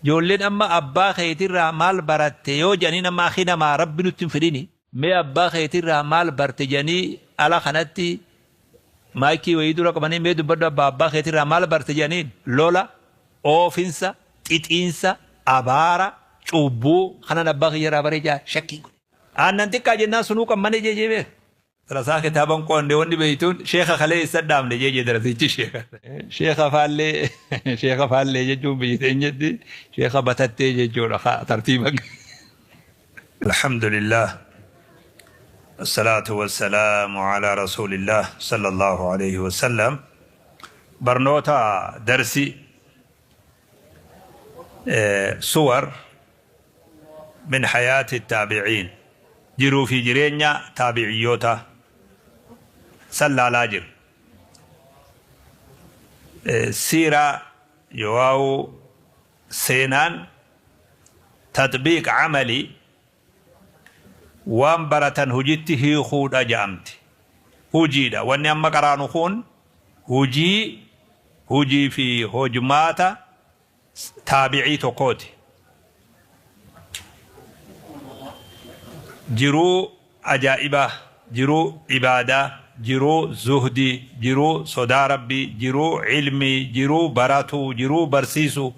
Ijoolleen amma abbaa keetirraa maal baratte yoo jedhaniin, amma akhi namaa Rabbi nutti hin fidini. Mee abbaa keetirraa maal barte jedhanii ala kanatti maayikii wayii dura qabanii, mee dubbadhu, abbaa keetirraa maal barte jedhaniin, lola, oofinsa, xixiinsa, abaara, cubbuu kanan abbaa kiyyarraa baree jaa shakkiin godhe. Aannan xiqqaa jennaan sunuu qammane jee beek. Darasaa kitaaban qoonne wanni beeytuun sheeka kalee isa dhaabne jee darasichi sheeka. Sheeka faallee, sheeka faallee jechuun biyyi teenyetti sheeka batattee jechuudha tartiiba. الحمد لله، الصلاة والسلام على رسول الله صلى الله عليه وسلم. Barnoota darsi صور من حياة التابعين، jiruu fi jireenya taabiciyyoota sallaalaa jiru. Siiraa yookaan seenaan تطبيق عملي, waan baratan hujitti hiikuudha jedhamti. Hujiidha. Wanni amma qaraanu kun hujii fi hojmaata taabicii tokkooti. Jiruu ajaa'ibaa, jiruu ibaadaa, jiruu zuhdii, jiruu sodaa Rabbii, jiruu ilmii, jiruu baratuu, jiruu barsiisuu,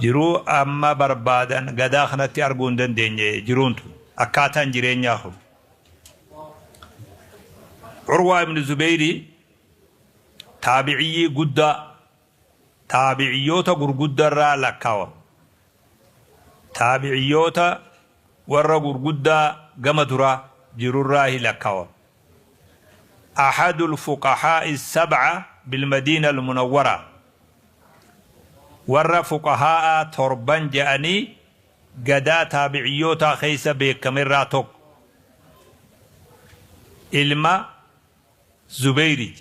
jiruu amma barbaadan gadaa kanatti arguu hin dandeenye jiruun tun, akkaataan jireenyaa kun. Urwaa ibn Zubeyrii taabiciyyii guddaa, taabiciyyoota gurguddarraa lakkaawama. Taabiciyyoota warra gurguddaa gama duraa jirurraa lakkaawama. أحد الفقهاء السبعة بالمدينة المنورة، warra fuqahaa torban je'anii gadaa taabiciyyoota keessa beekamirraa tokko. Ilma Zubeyri,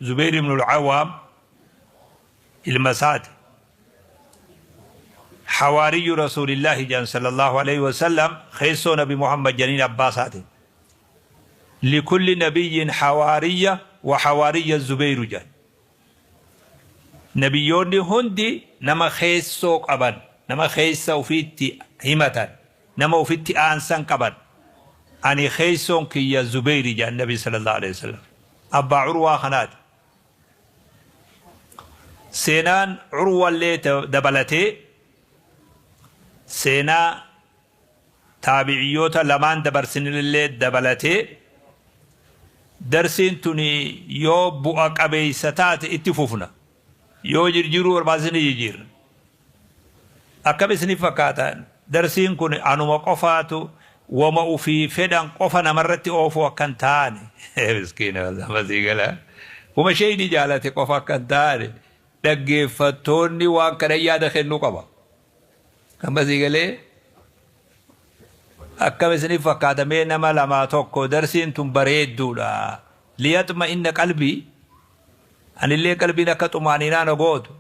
Zubeyr ibn al-Awaam ilma isaati. حواري رسول الله جان صلى الله عليه وسلم، keessoo Nabi Muhammad janiin abbaa isaati. لكل نبي حوارية وحواري الزبير جان. Nabiyyoonni hundi nama keessoo qaban, nama keessa ofiitti himatan, nama ofitti aansan qaban. Ani keessoon kiyya Zubeyri jaan Nabi صلى الله عليه وسلم. Abbaa Urwaa kanaati. Seenaan Urwallee dabalatee, seenaa taabiciyyoota lamaan dabarsinillee dabalatee, darsiin tuni yoo bu'a qabeeysa taate itti fufna, yoo jirjiiruu barbaachisni jijjiirra. Akkam isiniif fakkaata? Darsiin kun anuma qofaatu wama ufii fedhan qofa namarratti oofuu akkan taane, miskiina masii gala, kuma sheeyni jaalate qofa akkan taane, dhaggeeffattoonni waan kana yaada kennuu qaba. Ammasii galee, akkam isiniif fakkaata? Mee nama lamaa tokko, darsiin tun bareedduudha. ليطمئن قلبي, anillee qalbiin akka xumaaninaa na gootu.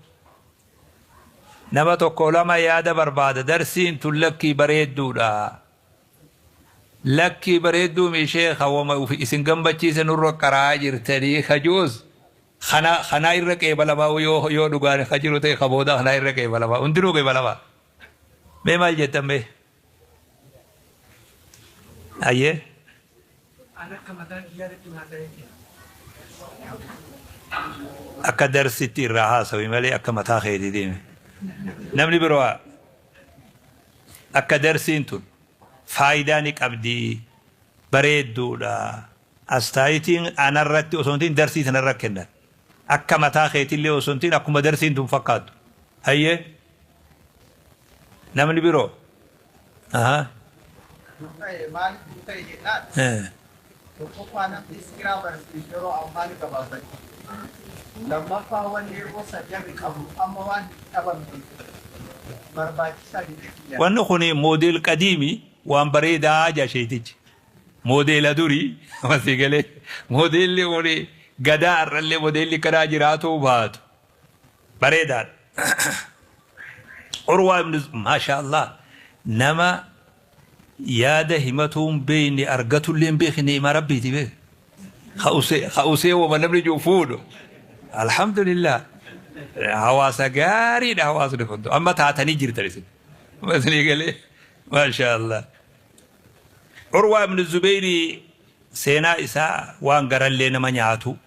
Nama tokko lama yaada barbaada. Darsiin tun lakkii bareedduudha. Lakkii bareedduu mi sheeka, wama isin gammachiise nurra qaraa jirtanii kajuus kana kanaa irra qeebalamaa, yoo dhugaan ka jiru ta'e, ka booda kanaa irra qeebalamaa, hundinuu qeebalamaa. Mee maal jettan mee? Ayyee. An akka mataa kiyyaatti haasa'ee. Akka darsitti irraa haasawi malee akka mataa keetii deeme. Namni biroo akka darsiin tun faayidaa ni qabdi, bareedduudha. Astaayitiin anarratti osoo hin ta'in darsii sanarra kennan. Akka mataa keetillee osoo hin ta'in akkuma darsiin tun fakkaattu. Hayyee, namni biroo. Aha. Maaliif ta'e jennaan, tokkoffaa namni siiraa barsiisu yeroo ammaa ni gabaabate. Lammaffaa, wanni yeroo jarri qabu amma waan hin dhabamne barbaachisaa jedhee. Wanni kun model قديمي, waan bareedaa jaa sheetichi. Moodeela durii masii galee, moodeelli kun gadaa har'allee moodeelli kanaa jiraatu baatu. Bareedaadha. Urwaa ibn, maasha Allah, nama yaada himatuun beeyne argatullee hin beekne, himaa Rabbiiti beek. Ka usee wama namni jiru fuudhu. Alhamdulillah. Hawaasa gaariidha hawaasni kun. Amma taatanii jirtan isin. Isinii galee maashaa Allah. Urwaa ibn Zubeyri seenaa isaa waan garallee nama nyaatu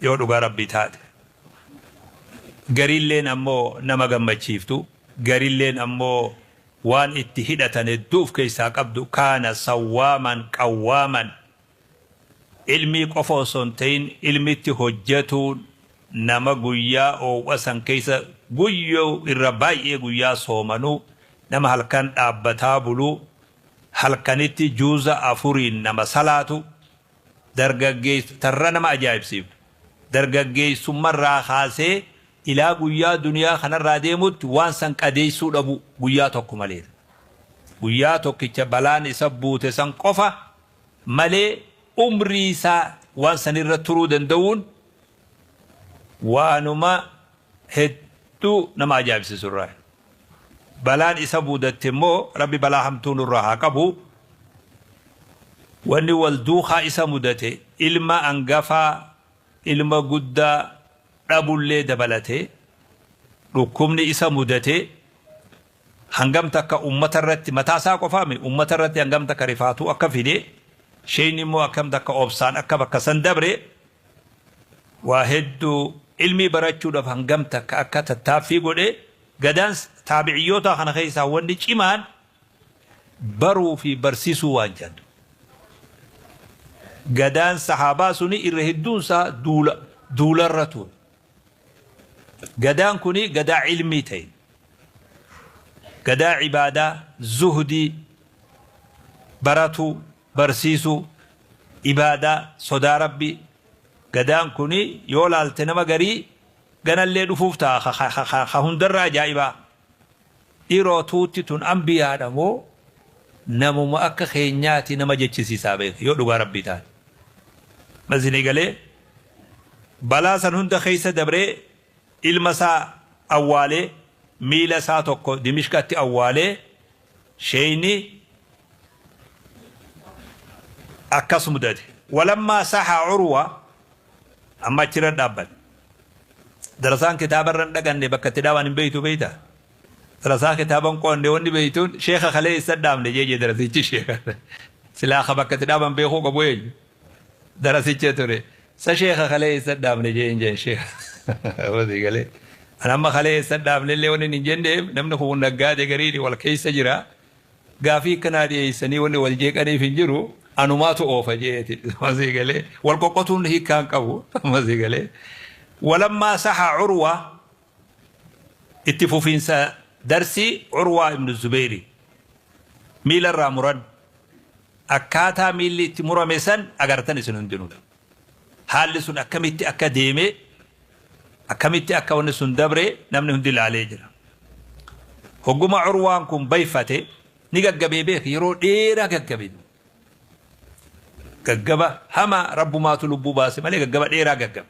yoo dhugaa Rabbii taate. Gariilleen ammoo nama gammachiiftu, garilleen ammoo waan itti hidhatan hedduu of keessaa qabdu. Kaana sawwaaman qawwaaman, ilmii qofa osoo hin ta'in ilmitti hojjatuun, nama guyyaa oow'a san keessa guyyoo irra baay'ee guyyaa soomanuu, nama halkan dhaabbataa buluu, halkanitti juuza afuriin nama salaatu, dargaggeessu tarra nama ajaa'ibsiiftu. Dargaggeessummarraa kaasee ilaa guyyaa duniyaa kanarraa deemutti waan san qadeessuu dhabu guyyaa tokko malee. Guyyaa tokkicha balaan isa buute san qofa malee umrii isaa waan sanirra turuu danda'uun waanuma hedduu nama ajaa'ibsiisu irraa. Balaan isa muudatte immoo, Rabbi balaa hamtuu nurraa haa qabu, wanni wal duukaa isa mudate ilma angafaa, ilma guddaa dhabullee dabalatee, dhukkubni isa mudate hangam takka ummata irratti, mataa isaa qofaami, ummata irratti hangam takka rifaatuu akka fide, sheeyni immoo akkam takka obsaan akka bakka san dabre, waa hedduu ilmii barachuudhaaf hangam takka akka tattaaffii godhe. Gadaan taabiciyyootaa kana keessaa wanni cimaan baruu fi barsiisuu waan jedhu. Gadaan sahaabaa suni irra hedduun isaa duula duularra ture. Gadaan kuni gadaa ilmii ta'e. Gadaa ibaadaa, zuhdii, baratuu, barsiisuu, ibaadaa, sodaa Rabbii. Gadaan kuni yoo laalte nama garii ganallee dhufuuf ta'a ka hundarra ajaa'ibaa. Dhiiroo tuutti tun anbiyaadha moo namuma akka keenyaati nama jechisiisaa beeka yoo dhugaa Rabbii taate. Mazinii galee balaa san hunda keessa dabree, ilma isaa awwaalee, miila isaa tokko Dimishqatti awwaalee, sheeyni akkas mudate. Walammaa saha Urwa, amma achirra dhaabbate. Darasaan kitaaba irra hin dhaqanne bakka itti dhaaban hin beeytu beeyta. Darasaa kitaaban qo'anne wanni beeytuun sheeka kalee isa dhaabne jee darasichi sheeka. Silaa ka bakka itti dhaaban beekuu qabu eenyu? Darasicha ture. Sa sheeka kalee isa dhaabne jee hin jeen sheeka. Wasii galee. An amma kalee isa dhaabne illee wanni hin jenneef namni kun naggaade gariin wal keessa jira. Gaafii akkanaa dhiyeessanii wanni wal jeeqaniif hin jiru. Anumaatu oofa jeeti. Masii galee. Wal qoqqotuun hiikkaan qabu. Masii galee. Walammaa saha Urwa, itti fufiinsa darsii Urwaa ibn Zubeyri miila irraa muran, akkaataa miilli itti murame san agartan isin hundinuu. Haalli sun akkamitti akka deeme, akkamitti akka wanni sun dabre namni hundi ilaalee jira. Hogguma Urwaan kun bayfate ni gaggabee beek, yeroo dheeraa gaggabe. Gaggaba hama Rabbumaatu lubbuu baase malee gaggaba dheeraa gaggabe.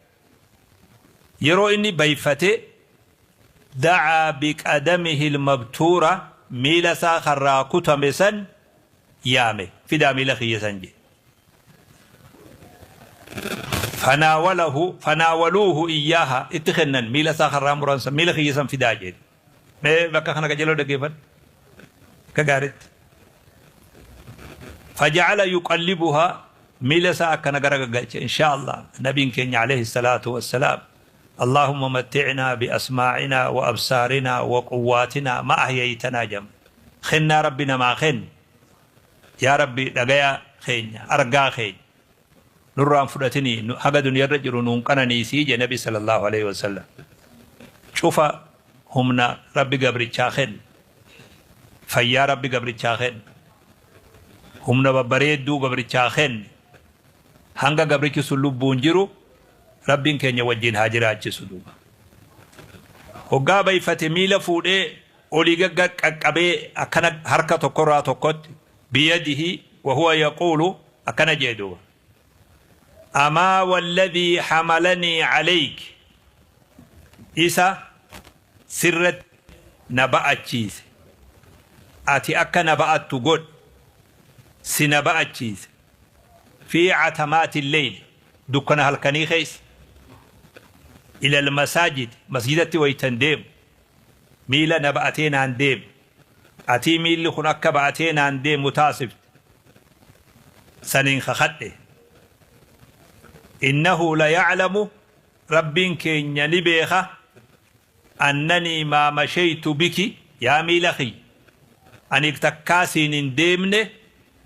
Yeroo inni bayfate, da'aa biqadamihi almabtuura, miila isaa karraa kutame san yaame, fidaa miila kiyya san jedhe. Fanaawalahu, fanaawaluuhu iyyaaha, itti kennan miila isaa karraa muran san, miila kiyya san fidaa jedhe. Mee bakka kana qajeeloo dhaggeeffadhu akka gaaritti. Faja'ala yuqallibuhaa, miila isaa akkana gara gaggalche. Insha Allah nabiin keenya alayhi salaatu wassalaam, Allahumma matti'naa bi asmaa'inaa wa absaarinaa wa quwwaatinaa ma ahyaytanaa jama. Kennaa Rabbi namaa kennu, yaa Rabbi dhagaya keenya, argaa keenya nurraan fudhatinii, haga duniyarra jiru nuun qananiisii je nabi sallallahu alayhi wasallam. Cufa humna Rabbi gabrichaa kennu, fayyaa Rabbi gabrichaa kennu, humna babbareedduu gabrichaa kenne, hanga gabrichi sun lubbuun jiru Rabbiin keenya wajjin haa jiraachisu. Duuba hoggaa bayfate miila fuudhee olii gagga qaqqabee akkana harka tokkorraa tokkotti, biyadihi wa huwa yaquulu, akkana jee duuba: amaa walladhii hamalanii alayk, isa sirratti na ba'achiise, ati akka na ba'attu godhe, si na ba'achiise, fi catamaati leyl, dukkana halkanii keessa. Ilal masaajid, masjidatti waytan deemu miila na ba'atee naan deemu, atii miilli kun akka ba'atee naan deemu taasifte saniin kakadhe. Innahu la ya'lamu, Rabbiin keenya ni beeka, annanii maa mashaytu biki, yaa miila kiyya ani takkaa siin hin deemne,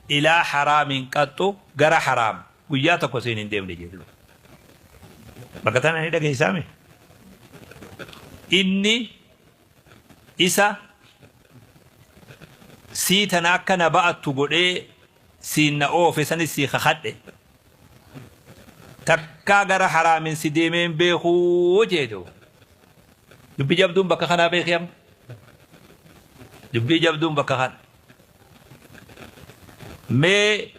ilaa haraamin qaxxu, gara haraam guyyaa tokko siin hin deemne jedhu. Bakka tana ni dhageessaame. Inni isa sii tana akka na ba'attu godhee siin na oofe sanis sii kakadhe, takkaa gara haraamin si deemeen beekuu jedhu. Dubbii jabduun bakka kanaa beeki amma. Dubbii jabduun bakka kana. Mee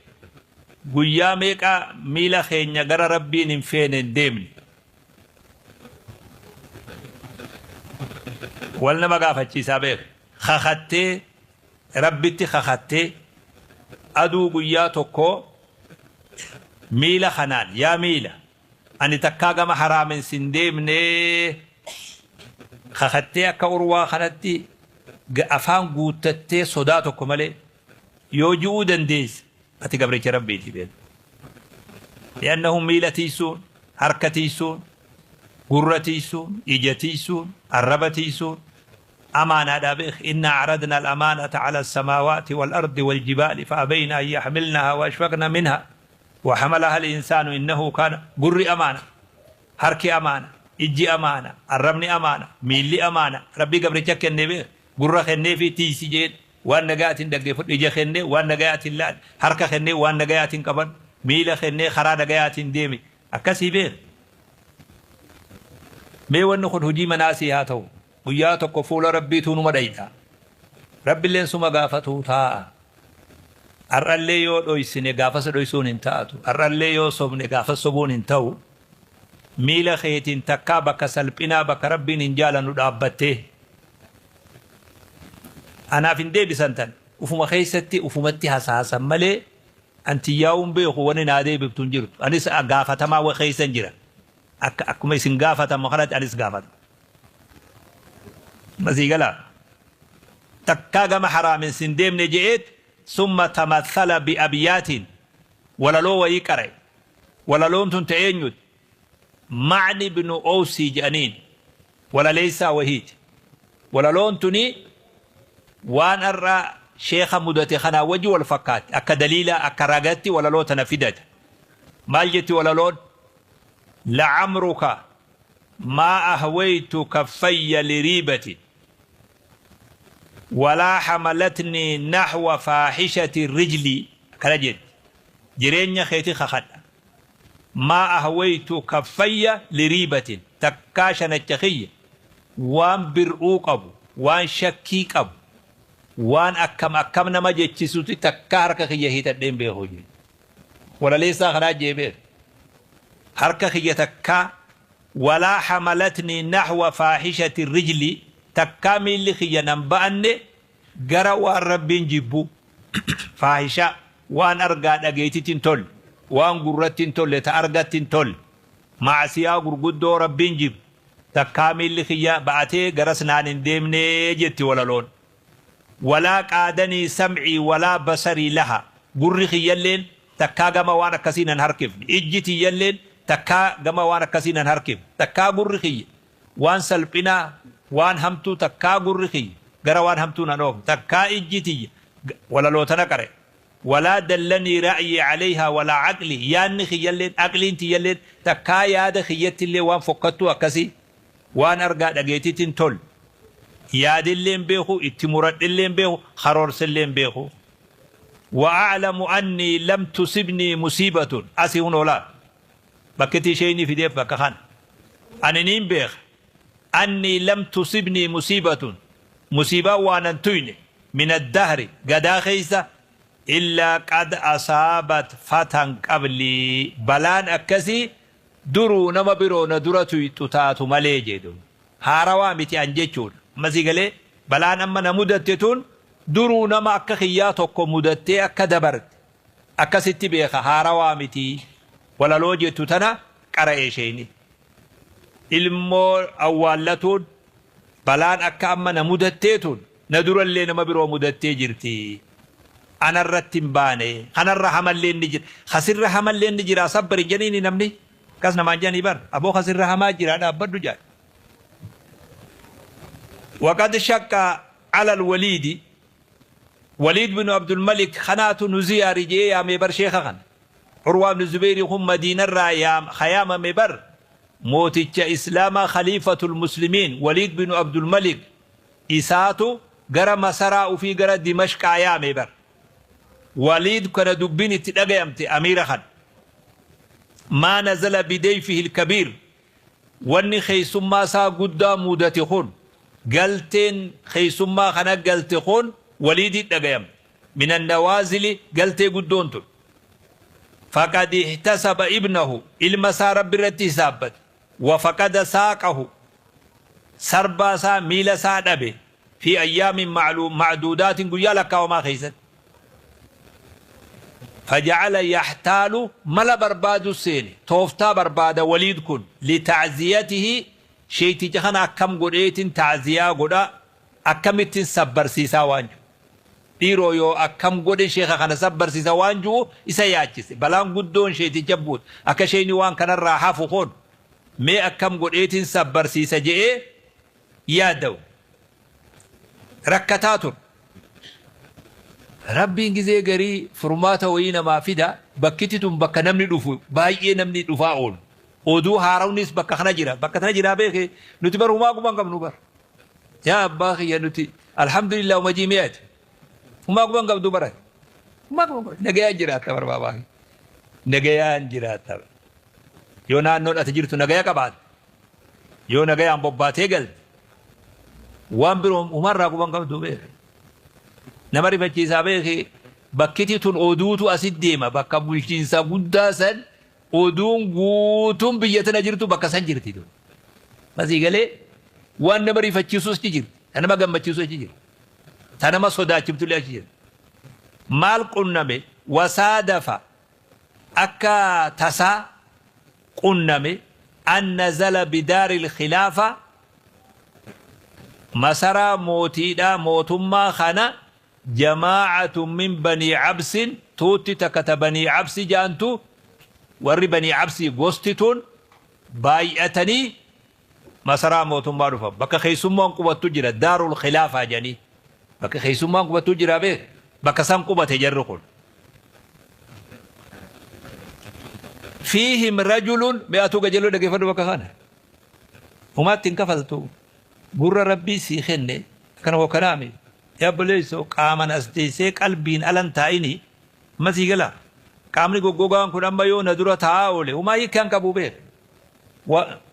guyyaa meeqa miila keenya gara Rabbiin hin feene hin deemne? Wal nama gaafachiisaa beeka. Kakattee, Rabbitti kakattee, aduu guyyaa tokko miila kanaan, yaa miila ani takkaa gama haraamin sin deemne kakattee, akka urwaa kanatti afaan guuttattee sodaa tokko malee yoo ji'uu dandeesse, ati gabricha Rabbiiti beeku. Li'annahu miila tiisuun, harka tiisuun, gurra tiisuun, ija tiisuun, arraba tiisuun amaanaadhaa beek. Inna aradna al-amaanata ala as-samaawaati wal-ardi wal-jibaali fa-abayna an yaxmilnaha wa ashfaqna minha wa hamalaha al-insaanu innahu kaana. Gurri amaana, harki amaana, ijji amaana, arrabni amaana, miilli amaana. Rabbii gabricha kennee beek. Gurra kennee fi tiisi jeen waan nagayaatiin dhaggeeffadhu, ija kennee waan nagayaatiin laal, harka kennee waan nagayaatiin qaban, miila kennee karaa nagayaatiin deemi. Akkasii beek. Mee wanni kun hojii manaasii haa ta'u. Guyyaa tokko fuula Rabbiituu numa dhayxa. Rabbilleen suma gaafatuu taa'a. Har'allee yoo dhoysine gaafas dhoysuun hin taatu. Har'allee yoo sobne gaafas sobuun hin ta'u. Miila keetiin takkaa bakka salphinaa, bakka Rabbiin hin jaalannu dhaabbattee anaaf hin deebisan tan ufuma keessatti ufumatti hasaasan malee antiyyaa'uun beeku, wani naa deebiftu hin jirtu. Anis gaafatamaa wa keessan jira. Akka akkuma isin gaafatamu kanatti anis gaafatama. Masii galaa takkaa gama haraamin sin deemne je'eet. Summa tamathala biabyaatiin, walaloo wayii qara'e. Walaloon tun ta eenyuti? Macni bnu Owsii jedhaniin, walaleessaa wahiiti. Walaloon tuni waan har'a sheekha mudate kanaa wajji wal fakkaatti. Akka daliila, akka ragatti walaloo tana fidate. Maal jetti walaloon? La'amruka maa ahwaytu kaffayya liriibatin walaa hamalatnii naxwa faaxishati rijlii. Akkana jetti: jireenya keeti kakadha, maa ahwaytu kaffayya liriibatin, takkaa shanacha kiyya waan bir'uu qabu, waan shakkii qabu, waan akkam akkam nama jechisuti takkaa harka kiyya hiixadheen beeku jedhe. Walaleessaa kanaa jee beeku. Harka kiyya takkaa, walaa hamalatnii naxwa faaxishati rijlii, takkaa miilli kiyya nan ba'anne gara waan Rabbiin jibbu, faahishaa, waan argaa dhageetitti hin tolle, waan gurratti hin tolle, ta argatti hin tolle, macsiyaa gurguddoo Rabbiin jibbu takkaa miilli kiyya ba'atee garas naan hin deemne jetti walaloon. Walaa qaadanii sam'ii walaa basarii laha, gurri kiyyalleen takkaa gama waan akkasii nan harkifne, ijji tiyyalleen takkaa gama waan akkasii nan harkifne, takkaa gurri kiyya waan salphinaa, waan hamtuu, takkaa gurri kiyya gara waan hamtuu nan oofne, takkaa ijji tiyya. Walaloo tana qare. Walaa dallanii ra'yii calayhaa walaa aqlii, yaanni kiyyalleen, aqliin tiyyalleen takkaa yaada kiyyattillee waan fokkattuu akkasii, waan argaa dhageetitti hin tolle yaadilleen beeku, itti muradhilleen beeku, karoorsilleen beeku. Wa a'lamu annii lam tusibnii musiibatun, asii hunoo laal, bakkitti isheenii fideef bakka kana. Ani niin beeka, annii lam tusibnii musiibatun, musiibaan waa nan tuyne, min addahri, gadaa keessa, illaa qad asaabat fatan qablii, balaan akkasii duruu nama biroo na dura tuyxu taatu malee jedhu. Haarawaa miti an jechuudha. Ammasii galee balaan amma na mudatte tun duruu nama akka kiyyaa tokko mudattee akka dabarte akkasitti beeka, haarawaa miti. Walaloo jettu tana qara'e isheeni. Ilmoo awwaallatuun balaan akka amma na mudattee tun na durallee nama biroo mudattee jirti. Anarratti hin baane. Kanarra hamallee ni jira. Kasirra hamallee ni jira sabbari jedhanii namni. Akkas namaan jedhanii bar. Aboo kasirra hamaa jira dhaabbadhu jedha. وقد شق على الوليد وليد بن عبد الملك خنات نزياري جي يا ميبر شيخ خن عروة بن الزبير هم مدينة رايام خيام ميبر موتيتش إسلام خليفة المسلمين وليد بن عبد الملك إساتو غرا مسرا في غرا دمشق يا ميبر وليد كان دبين تدغيمتي أمير خن ما نزل بديفه الكبير واني خيسما سا قدا مودتي خون قلتين خيسما خنا قلت خون وليد دغيم من النوازل قلتي قدونتو فقد احتسب ابنه المسار برتي ثابت وفقد ساقه سرباسا ميلسا دبه في ايام معلوم معدودات قيالك وما خيست فجعل يحتال ملا برباد السين توفتا برباد وليد كن لتعزيته شيتي جخنا كم قريت تعزيا قدا أكمت سبر سيسا وانجو ديرو يو أكم قد شيخ خنا سبر سيسا وانجو إسا ياچس بلان قدون شيتي جبوت أكشيني وان كان الراحة فخون مي أكم قريت سبر سيسا جئ يادو ركتاتر Rabbiin gizee garii furmaata wayii namaa fida bakkitti tun bakka namni dhufu baay'ee namni dhufaa oolu. Oduu haarawnis bakka kana jira. Bakka kana jira beeke nuti bar humaa guban qabnu bar. Yaa abbaa kiyya nuti alhamdulillah uma jiimiyaati. Humaa guban qabdu bara. Humaa guban qabdu. Nagayaan jiraatta bar baabaa. Nagayaan jiraatta. Yoo naannoon ati jirtu nagaya qabaatte. Yoo nagayaan bobbaatee galte. Waan biroo humarraa guban qabdu beeke. Nama rifachiisaa beeke bakkitti tun oduutu asit deema bakka bulchiinsa guddaa san oduun guutuun biyya tana jirtu bakka san jirti. Masii galee waan nama rifachiisu achi jirti. Ta nama gammachiisu achi jirti. Ta nama sodaachiftu achi jirti. Maal qunname wasaadafa akka tasaa qunname an nazala bidaaril khilaafa masaraa mootiidhaa mootummaa kana جماعة من بني عبس توتي تكت بني عبس جانتو ور بني عبس غوستتون بايئتني مسرا موتم معروفة بك خيسمان قوة تجرى دار الخلافة جاني بك خيسمان قوة تجرى به بك سام قوة تجرقون فيهم رجل مئاتو جلو دقيفة بك خانة وما تنكفلتو قر ربي سيخني كان هو كلامي يا بليسو قامن أستيسي قلبين ألن تايني ما سيقلا قامني قوقوغان كن أما يو ندرة تاولي وما يكان كابو بير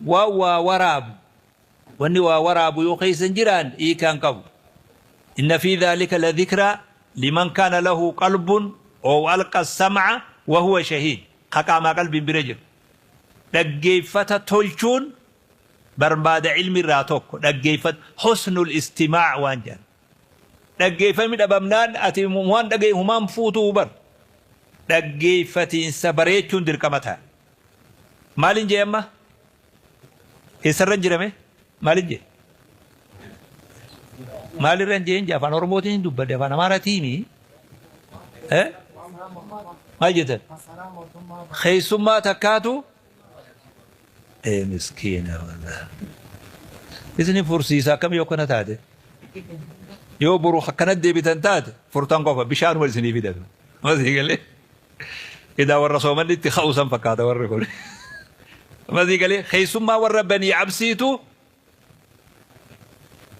وراب واني وراب يوخيس جيران إيكان كابو إن في ذلك لذكرى لمن كان له قلب أو ألقى السمع وهو شهيد قام قلب برجل دقيفة تولشون برباد علم الراتوك دقيفة حسن الاستماع وانجان dhaggeeffamni dhabamnaan ati waan dhagee humaan fuutuu bar dhaggeeffatiinsa bareechuun dirqama ta'a. Maaliin jee amma? Eessarra hin jirame? Maaliin jee? Maalirra hin jee hin jee afaan Oromootiin hin dubbadde afaan Amaaraatiimi? Maal jettan? Keessummaa takkaatu miskiina wallah. Isin fursiisa akkam yoo kana taate? Yoo boru akkanatti deebitan taate furtaan qofa bishaan wal isinii fidatu. Masii galee idaa warra soomanni itti ka'uusan fakkaata warri kun. Masii galee keessummaa warra banii cabsiitu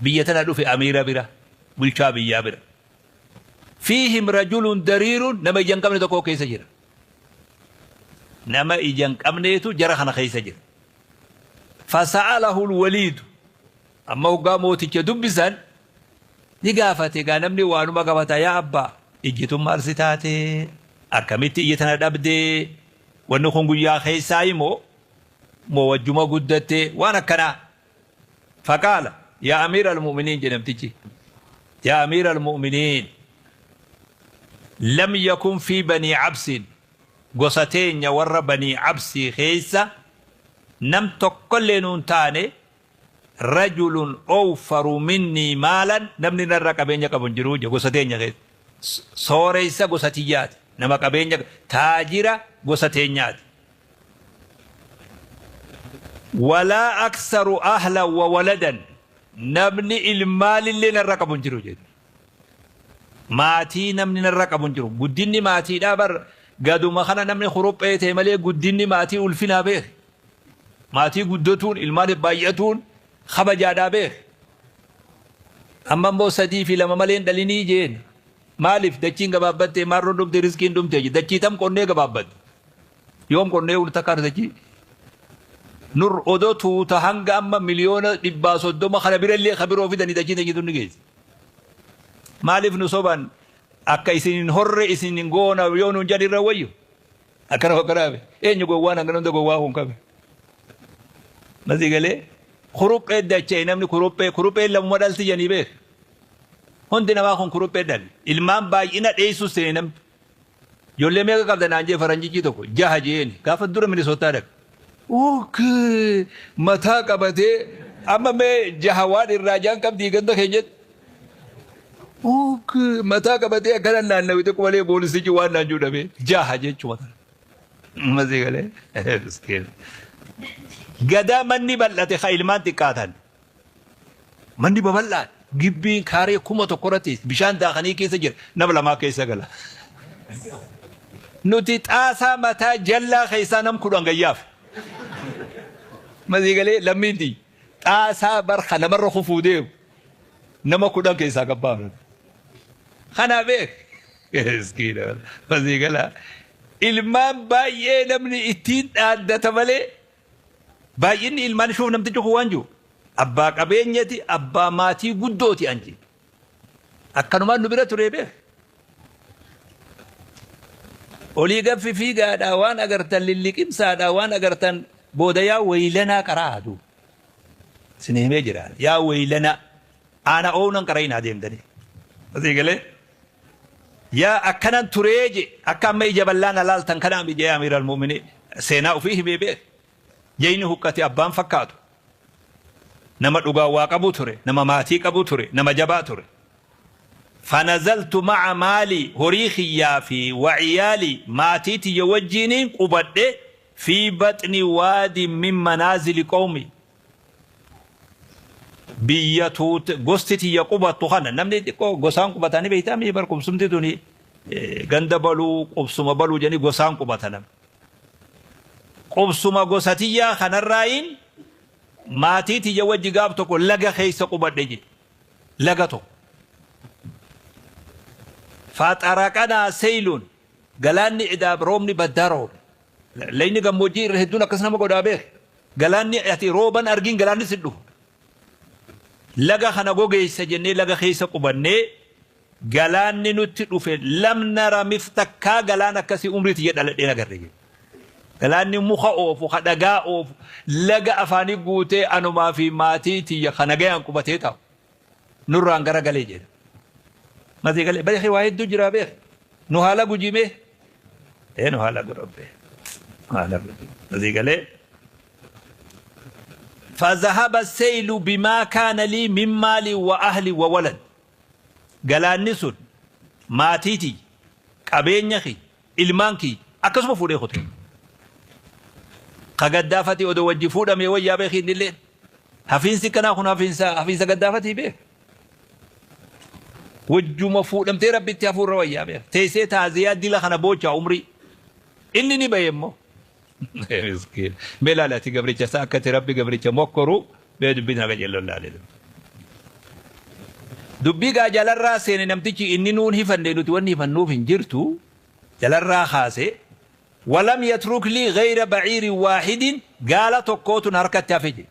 biyya tana dhufe amiira bira bulchaa biyyaa bira. Fiihim rajulun dariirun nama ija hin qabne tokko keessa jira. Nama ija hin qabneetu jara kana keessa jira. Fasa'alahu alwaliidu amma hoggaa mooticha dubbisan ni gaafate gaa namni waanuma qabata yaa abbaa ijjituun maal si taate akkamitti ija tana dhabdee wanni kun guyyaa keessaa immoo moo wajjuma guddatte waan akkanaa. Faqaala yaa amiira almu'miniin jedhamtichi yaa amiira almu'miniin lam yakun fi banii cabsin gosa teenya warra banii cabsii keessa Nam tokkollee nuun taane rajulun awfaru minnii maalan namni narra qabeenya qabu hin jiru gosa teenya keessa. Sooreysa gosa tiyyaati. Nama qabeenya taajira gosa teenyaati. Walaa aksaru ahlan wa waladan namni ilmaalillee narra qabu hin jiru jedhu. Maatii namni narra qabu hin jiru. Guddinni maatiidhaa bar gaduma kana namni kuruphee ta'e malee guddinni maatii ulfinaa beek. Maatii guddatuun ilmaan baay'atuun kabajaadhaa beek. Amma immoo 3 fi 2 malee hin dhalinii jeen. Maaliif dachiin gabaabbatte maarroon dhumte riskiin dhumte dachii tam qonnee gabaabbatte. Yoom qonnee ul takkaan dachii. Nur odoo tuuta hanga amma 130,000,000 kana birallee kabiroo fidanii dachii dachii tun ni geessi. Maaliif nu soban akka isin hin horre isin hin goona yoo nuun jedhan irra wayyu. Akkana fakkaata eenyu gowwaan hangana hunda gowwaa kun qabe. Masii galee kuruphee dachee namni kuruphee kuruphee lamuma dhalti jedhanii beek. Hundi namaa kun kuruphee dhalle. Ilmaan baay'ina dheessu seene namni. Ijoollee meeqa qabda naan jee faranjichi tokko 6 jeeni gaafa dura Minisootaa dhaqe. Okay mataa qabatee amma mee 6 waan irraa jaan qabdii ganda keenyatti. Okay mataa qabatee akkana naannawite malee poolisichi waan naan jiru dhabee 6 jechuudha. Masii galee. Miskiin. Gadaa manni bal'ate ka ilmaan xiqqaatan. Manni babal'aan gibbiin kaaree 1000 irratti bishaan daakanii keessa jira nama 2 keessa gala. Nuti xaasaa mataa jallaa keessaa nam 10 gayyaaf. Masii galee lammiin xaasaa barka namarra kufuu deemu nama 10 keessaa gabbaafna. Kana beek. Miskiina. Masii galaa. Ilmaan baay'ee namni ittiin dhaaddata malee baay'inni ilmaan shuuf namtichi kun waan jiru. Abbaa qabeenyati abbaa maatii guddooti anji. Akkanumaan nu bira ture beek. Olii gaffi fiigaadhaa waan agartan lilliqimsaadhaa waan agartan booda yaa waylanaa qaraatu. Isin himee jira. Yaa waylanaa ana oonan qara'inaa deemtanii. Asii galee. Yaa akkanan turee je akka amma ija bal'aan alaaltan kanaa ija yaa amiiral mu'miniin seenaa ofii himee beek. Jayni huqqate abbaan fakkaatu. Nama dhugaa waa qabu ture, nama maatii qabu ture, nama jabaa ture. Fanazaltu ma'a maalii horii kiyyaa fi waciyaalii maatii tiyya wajjiniin qubadhe fi baxni waadi min manaazili qawmi. Biyya tuut gosti tiyya qubattu kana namni xiqqoo gosaan qubatanii beektaa mii bar qubsumti tuni ganda baluu qubsuma baluu jedhanii gosaan qubata namni. Qubsuma gosa tiyyaa kanarraayin maatii tiyya wajji gaaf tokko laga keessa qubadhe jedhe. Laga tokko. Faxaraqanaa seeyluun galaanni idaab roobni baddaa roobe. Layni gammoojjii irra hedduun akkas nama godhaa beek. Galaanni ati rooban argin galaanni si dhufu. Laga kana gogeessa jennee laga keessa qubannee galaanni nutti dhufe lam nara miftakkaa galaan akkasii umrii tiyya dhaladheen agarre jedhe. Galaanni muka oofu, ka dhagaa oofu, laga afaanii guutee anumaa fi maatii tiyya kana gayaan qubatee taa'u. Nurraan gara galee jedha. Masii galee beekee waa hedduu jira beek. Nu haala gujimee. Nu haala gurabbe. Haala gujimee. Masii galee. فذهب السيل بما كان لي من مالي وأهلي وولد. Galaanni sun maatiitii qabeenya kee ilmaan kee akkasuma fuudhee kute. Ka gaddaafatii odoo wajji fuudhamee wayyaa beekii innillee. Hafiinsi kanaa kun hafiinsa gaddaafatii beek. Wajjuma fuudhamtee rabbitti hafuurra wayyaa beek. Teessee taaziyaa dila kana boochaa umrii. Inni ni bahe immoo. Miskiin. Mee laalaati gabricha isaa akkati rabbi gabricha mokkoru mee dubbiin haga jelloon laalee. Dubbii gaa jalarraa seene namtichi inni nuun hifanne nuti wanni hifannuuf hin jirtu jalarraa kaase walam yatruk lii ghayra ba'iirin waahidin gaala tokkootun harkatti hafe jedhe.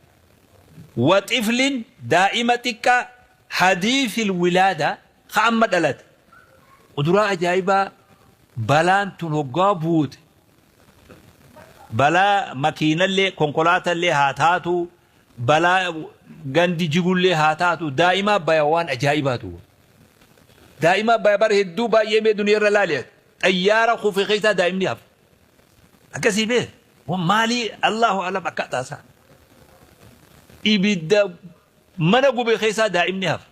Wa xiflin daa'ima xiqqaa hadiisil wilaada ka amma dhalate. Kuduraa ajaa'ibaa balaan tun hoggaa buute. Balaa makiinallee konkolaatallee haa taatu balaa gandi jigullee haa taatu daa'ima baya waan ajaa'ibaatu. Daa'ima baya bara hedduu baay'ee mee duniyaa irra laale xayyaara kufe keessaa daa'imni hafa. Akkasii bee Maalii Allahu alam akkaataa isaa. Ibidda mana gube keessaa daa'imni hafa.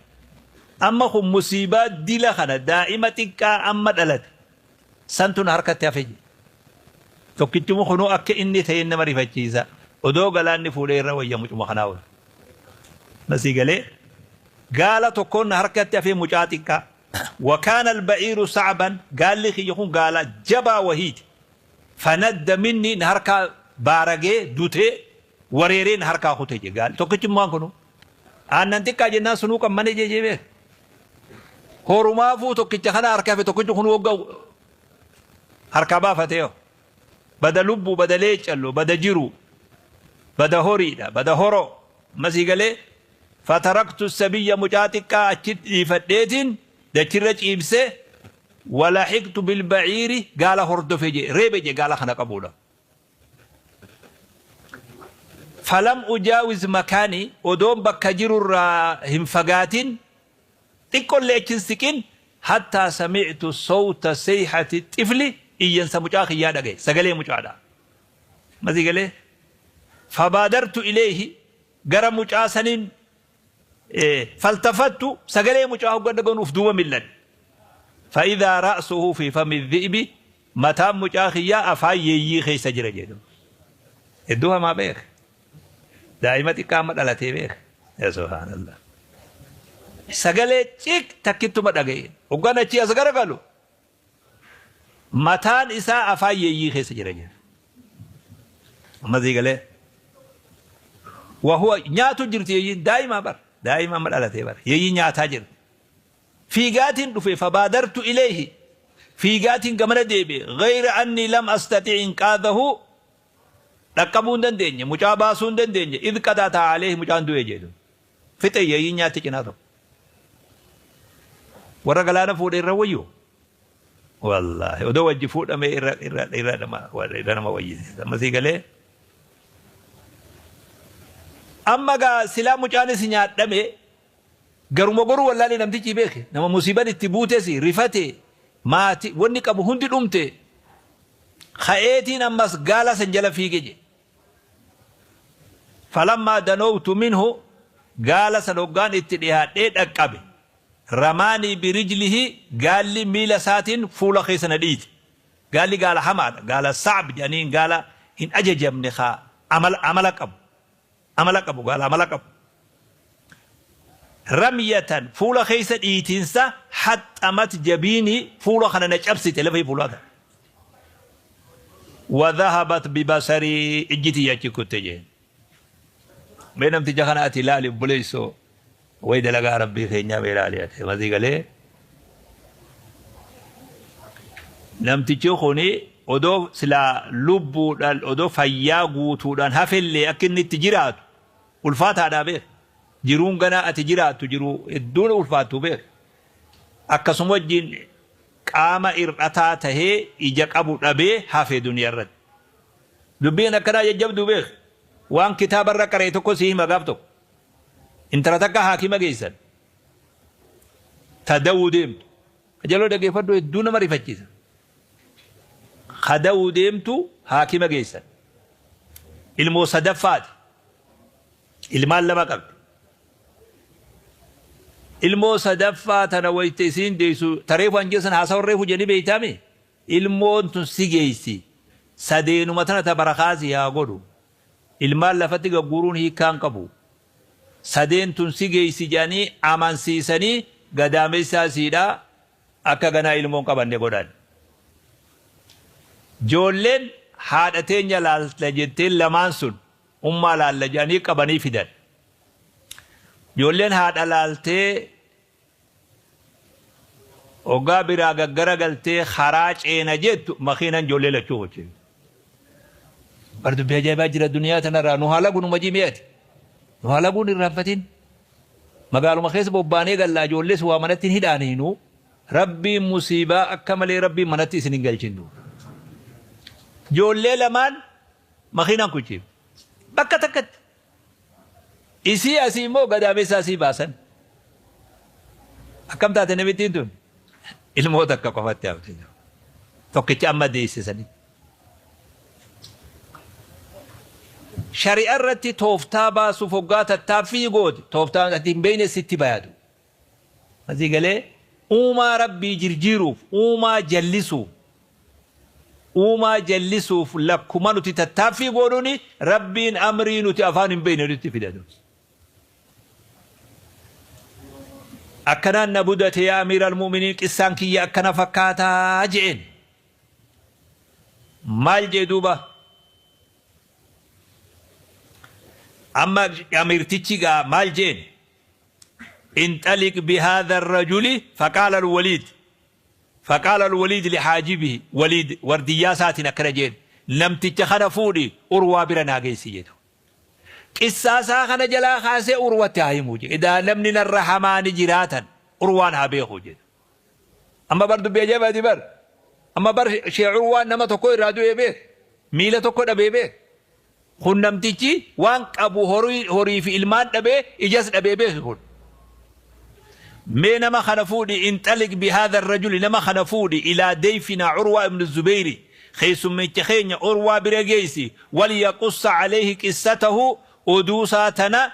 Amma kun musiibaa dila kana daa'ima xiqqaa amma dhalate santun harkatti hafe jedhe. Tokkichuma kunuu akka inni ta'e nama rifachiisa. Odoo galaanni fuudhee irra wayya mucuma kanaa wal. Masii galee gaala tokkoon harkatti hafee mucaa xiqqaa. Wakaana alba'iiru sacban, gaalli kiyya kun gaala jabaa wahiiti. Fanadda minni, na harkaa baaragee dutee wareeree na harkaa kute je gaalli tokkichummaan kunu. Aannan xiqqaa jennaan sunuu qammane jee jee beeka. Horumaafuu tokkicha kana harkaa hafe, tokkichi kun wagga harkaa baafatee hoo. Bada lubbuu, bada leeccallo, bada jiru, bada horiidha, bada horoo. Masii galee fataraktu sabiyya, mucaa xiqqaa achi dhiifadheetiin dachirra ciibsee, walahiqtu bilba'iiri, gaala hordofe je, reebe je gaala kana qabuudha. Falam ujaawiz makaanii, odoon bakka jirurraa hin fagaatin xiqqollee achi hin siqin, hattaa sami'tu sawta sayhati xifli, iyyansa mucaa kiyyaa dhagaye, sagalee mucaadha. Masii galee fabaadartu ileehi, gara mucaa saniin faltafattu, sagalee mucaa hoggan dhaga'uun uf duuba milladhe. Fa'idaa ra'suhu fi fami dhi'bi, mataan mucaa kiyyaa afaan yeeyyii keessa jira jedhu. Hedduu hamaa beek. Daa'ima xiqqaa amma dhalatee beek. Yaa subhaanallah. Sagalee ciq takkittuma dhaga'e. Hoggan achii as garagalu mataan isaa afaan yeeyyii keessa jira jedha. Amma sii galee. Wahuwa nyaatu jirti yeeyyiin, daa'ima bar. Daa'ima amma dhalatee bar. Yeeyyii nyaataa jirti. Fiigaatiin dhufe, fabaadartu ilayhi, fiigaatiin gamana deebi'e, ghayra anni lam astati' inqaadahu, dhaqqabuu hin dandeenye, mucaa baasuu hin dandeenye, idh qadataa alayhi, mucaan du'e jedhu. Fixe yeeyyiin nyaatti cinaa tokko. Warra galaana fuudhe irra wayyoo. Wallaahi odoo wajji fuudhamee irra irra irra nama irra nama wayyisiisa. Amma sii galee. Amma gaa silaa mucaanis nyaadhame garuma goruu wallaalee namtichi beeke, nama musiiban itti buutes rifate, maati wanni qabu hundi dhumte, ka'eetiin ammas gaala san jala fiige jedhe. Falammaa danowtu minhu, gaala san hoggaan itti dhihaadhee dhaqqabe, ramaanii birijlihi, gaalli miila isaatiin fuula keessa na dhiite. Gaalli gaala hamaadha, gaala sa'b jedhaniin, gaala hin ajajamne, ka amala qabu. Amala qabu, gaala amala qabu. Ramyatan, fuula keessa dhiitinsa, haxxamat jabiini, fuula kana na cabsite, lafee fuulaa tana. Wa dhahabat bibasarii, ijji tiyya achi kutte jeen. Mee namticha kana ati ilaali obboleessoo, way dalagaa rabbii keenyaa mee ilaali ati masii galee. Namtichi kuni odoo silaa lubbuudhaan, odoo fayyaa guutuudhaan hafellee, akka inni itti jiraatu ulfaataadhaa beek. Jiruun ganaa ati jiraattu jiruu hedduun ulfaattu beek. Akkasuma wajjin qaama hir'ataa tahee ija qabu dhabee hafe duniyaa irratti. Dubbiin akkanaa jajjabduu beek. Waan kitaaba irra qara'e tokko sii hima gaaf tokko. Intala takka haakima geessan. Ta dawuu deemtu. Jaloo dhageeffadhu, hedduu nama rifachiisa. Ka dawuu deemtu haakima geessan. Ilmoo sadaffaati. Ilmaan lama qabdi. Ilmoo sadaffaa tana wayta isiin deessu tareefu hanjeessan haasawa reefu jedhanii beeytaami. Ilmoon tun si geessi. Sadeenuma tana ta barakaa si haa godhu. Ilmaan lafatti gagguuruun hiikkaan qabu. Sadeen tun si geessi jedhanii amansiisanii gadaamessaa siidhaa akka ganaa ilmoon qabanne godhan. Joolleen haadha teenya laalta jetteen lamaan sun ummaa laalla jedhanii qabanii fidan. Ijoolleen haadha laaltee hoggaa biraa gaggara galtee karaa ceena jettu makiinan ijoollee lachuu kochee. Bar dubbii ajaa'ibaa jira duniyaa tanarraa, nu haa lagu nu majii mi'ati. Nu haa laguun irraanfatin. Magaaluma keessa bobbaanee gallaa, ijoollees waa manatti hin hidhaaniinu. Rabbiin musiibaa akka malee rabbiin manatti isin hin galchinnu. Ijoollee lamaan makiinaan kuchiif. Bakka takkatti. Isii asii immoo gadaamessaa isii baasan. Akkam taate namittiin tun? Ilmoo takka qofatti hafte. Tokkicha amma deessisanii. Shari'a irratti tooftaa baasuuf hoggaa tattaaffii goote tooftaan ati hin beekne sitti bayatu. Asii galee uumaa Rabbii jirjiiruuf, uumaa jallisuuf, uumaa jallisuuf lakkuma nuti tattaaffii goonuuni Rabbiin amrii nuti afaan hin beekne nutti fidatu. Akkanaan na budate yaa amiira almu'miniin, qissaan kiyya akkana fakkaataa je'een. Maal jee duuba? Amma amiirtichi gaa maal jeen? Inxaliq bihaadha rajuli faqaala alwaliid, faqaala alwaliid lihaajibihi, Waliid wardiyyaa isaatiin akkana jeen, namticha kana fuudhi Urwaa bira naa geessi jedhu. Qissaa isaa kana jalaa kaasee Urwatti haa himuu jedhe. Edaa namni narra hamaa ni jiraatan Urwaan haa beeku jedhu. Amma bar dubbii ajaa'ibaati bar. Amma bar Sheekh Urwaan nama tokko irraa du'ee beek. Miila tokko dhabee beek. Kun namtichi waan qabu horii fi ilmaan dhabee ijas dhabee beeki kun. Mee nama kana fuudhi, inxaliq bihaadha rajuli, nama kana fuudhi, ilaa dayfinaa Urwaa ibnu Zubeyri, keessummicha keenya Urwaa bira geessi, wal yaqussa alayhi qissatahu, oduusaa tana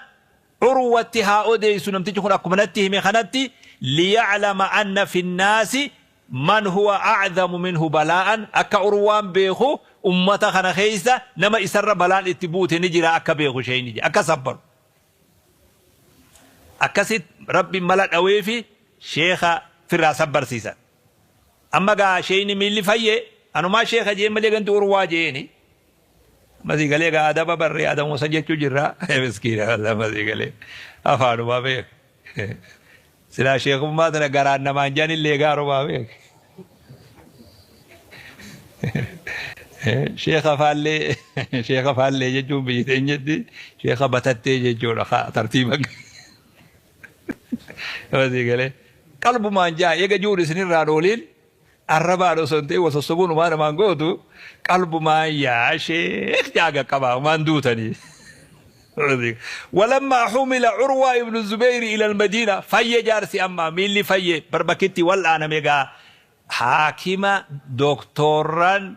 Urwatti haa odeessu, namtichi kun akkuma natti hime kanatti, liya'lama anna fi nnaasi man huwa a'zamu minhu balaa'an, akka Urwaan beeku ummata kana keessa nama isarra balaan itti buute ni jira akka beeku sheeyni jedhe, akka sabbaru. Akkasit Rabbi mala dhaweefi sheekha firraa sabbarsiisan. Amma gaa sheeyni miilli fayye, anumaa sheekha jeen malee ganti Urwaa jeeni. Amma sii galee gaa adaba barree adabuma san jechuu jirra. Miskiina wallah, amma sii galee afaanumaa beek. Silaa sheekummaa tana garaan namaan jaanillee gaarumaa beek. Sheekha faallee, sheekha faallee jechuun biyyi teenyetti sheekha batattee jechuudha tartiiba. Amma sii galee qalbumaan jaa eega juun isinirraan ooliin arrabaan osoo hin ta'in wal sossobuun umaa namaan gootu, qalbumaan yaa sheekh jaa qaqqabaa umaan duutanii. ولما حمل عروة ابن الزبير إلى المدينة fayye jaarsi, amma miilli fayye barbakitti wal'aaname gaa haakima doktorran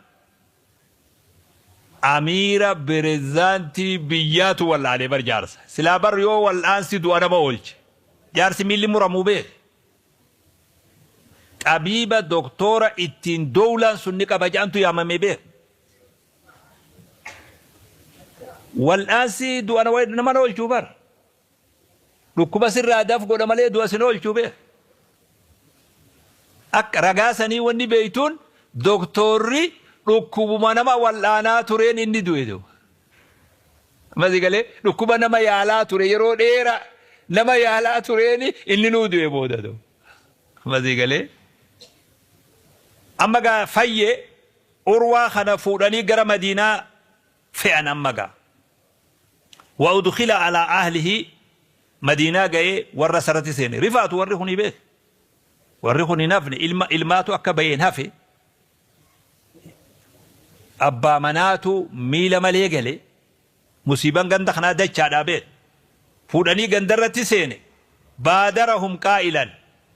amiira pirezidaantii biyyaatu wal'aane bar jaarsa. Silaa bar yoo wal'aansi du'a nama oolche jaarsi miilli muramuu beek, xabiiba doktora ittiin dowlaan sun ni qaba jedhantu yaamame beek. Wal'aansi du'a nama oolchuu bar dhukkuba sirraa daf godha malee du'a sin oolchuu beek. Akka ragaa sanii wanni beeytuun doktorri dhukkubuma nama wal'aanaa tureen inni du'e duuba. Masi galee dhukkuba nama yaalaa ture, yeroo dheeraa nama yaalaa tureen inni nuu du'e booda duuba. Masi galee amma gaa fayyee Urwaa kana fuudhanii gara Madiinaa fe'an amma gaa. وأدخل على أهله, Madiinaa ga'ee warra sarratti seene, rifaatu warri kuni beek, warri kun hin hafne, ilma ilmaatu akka baheen hafe, abbaa manaatu miila malee gale, musiiban ganda kanaa dachaadhaa beek. Fuudhanii gandarratti seene, بادرهم قائلا,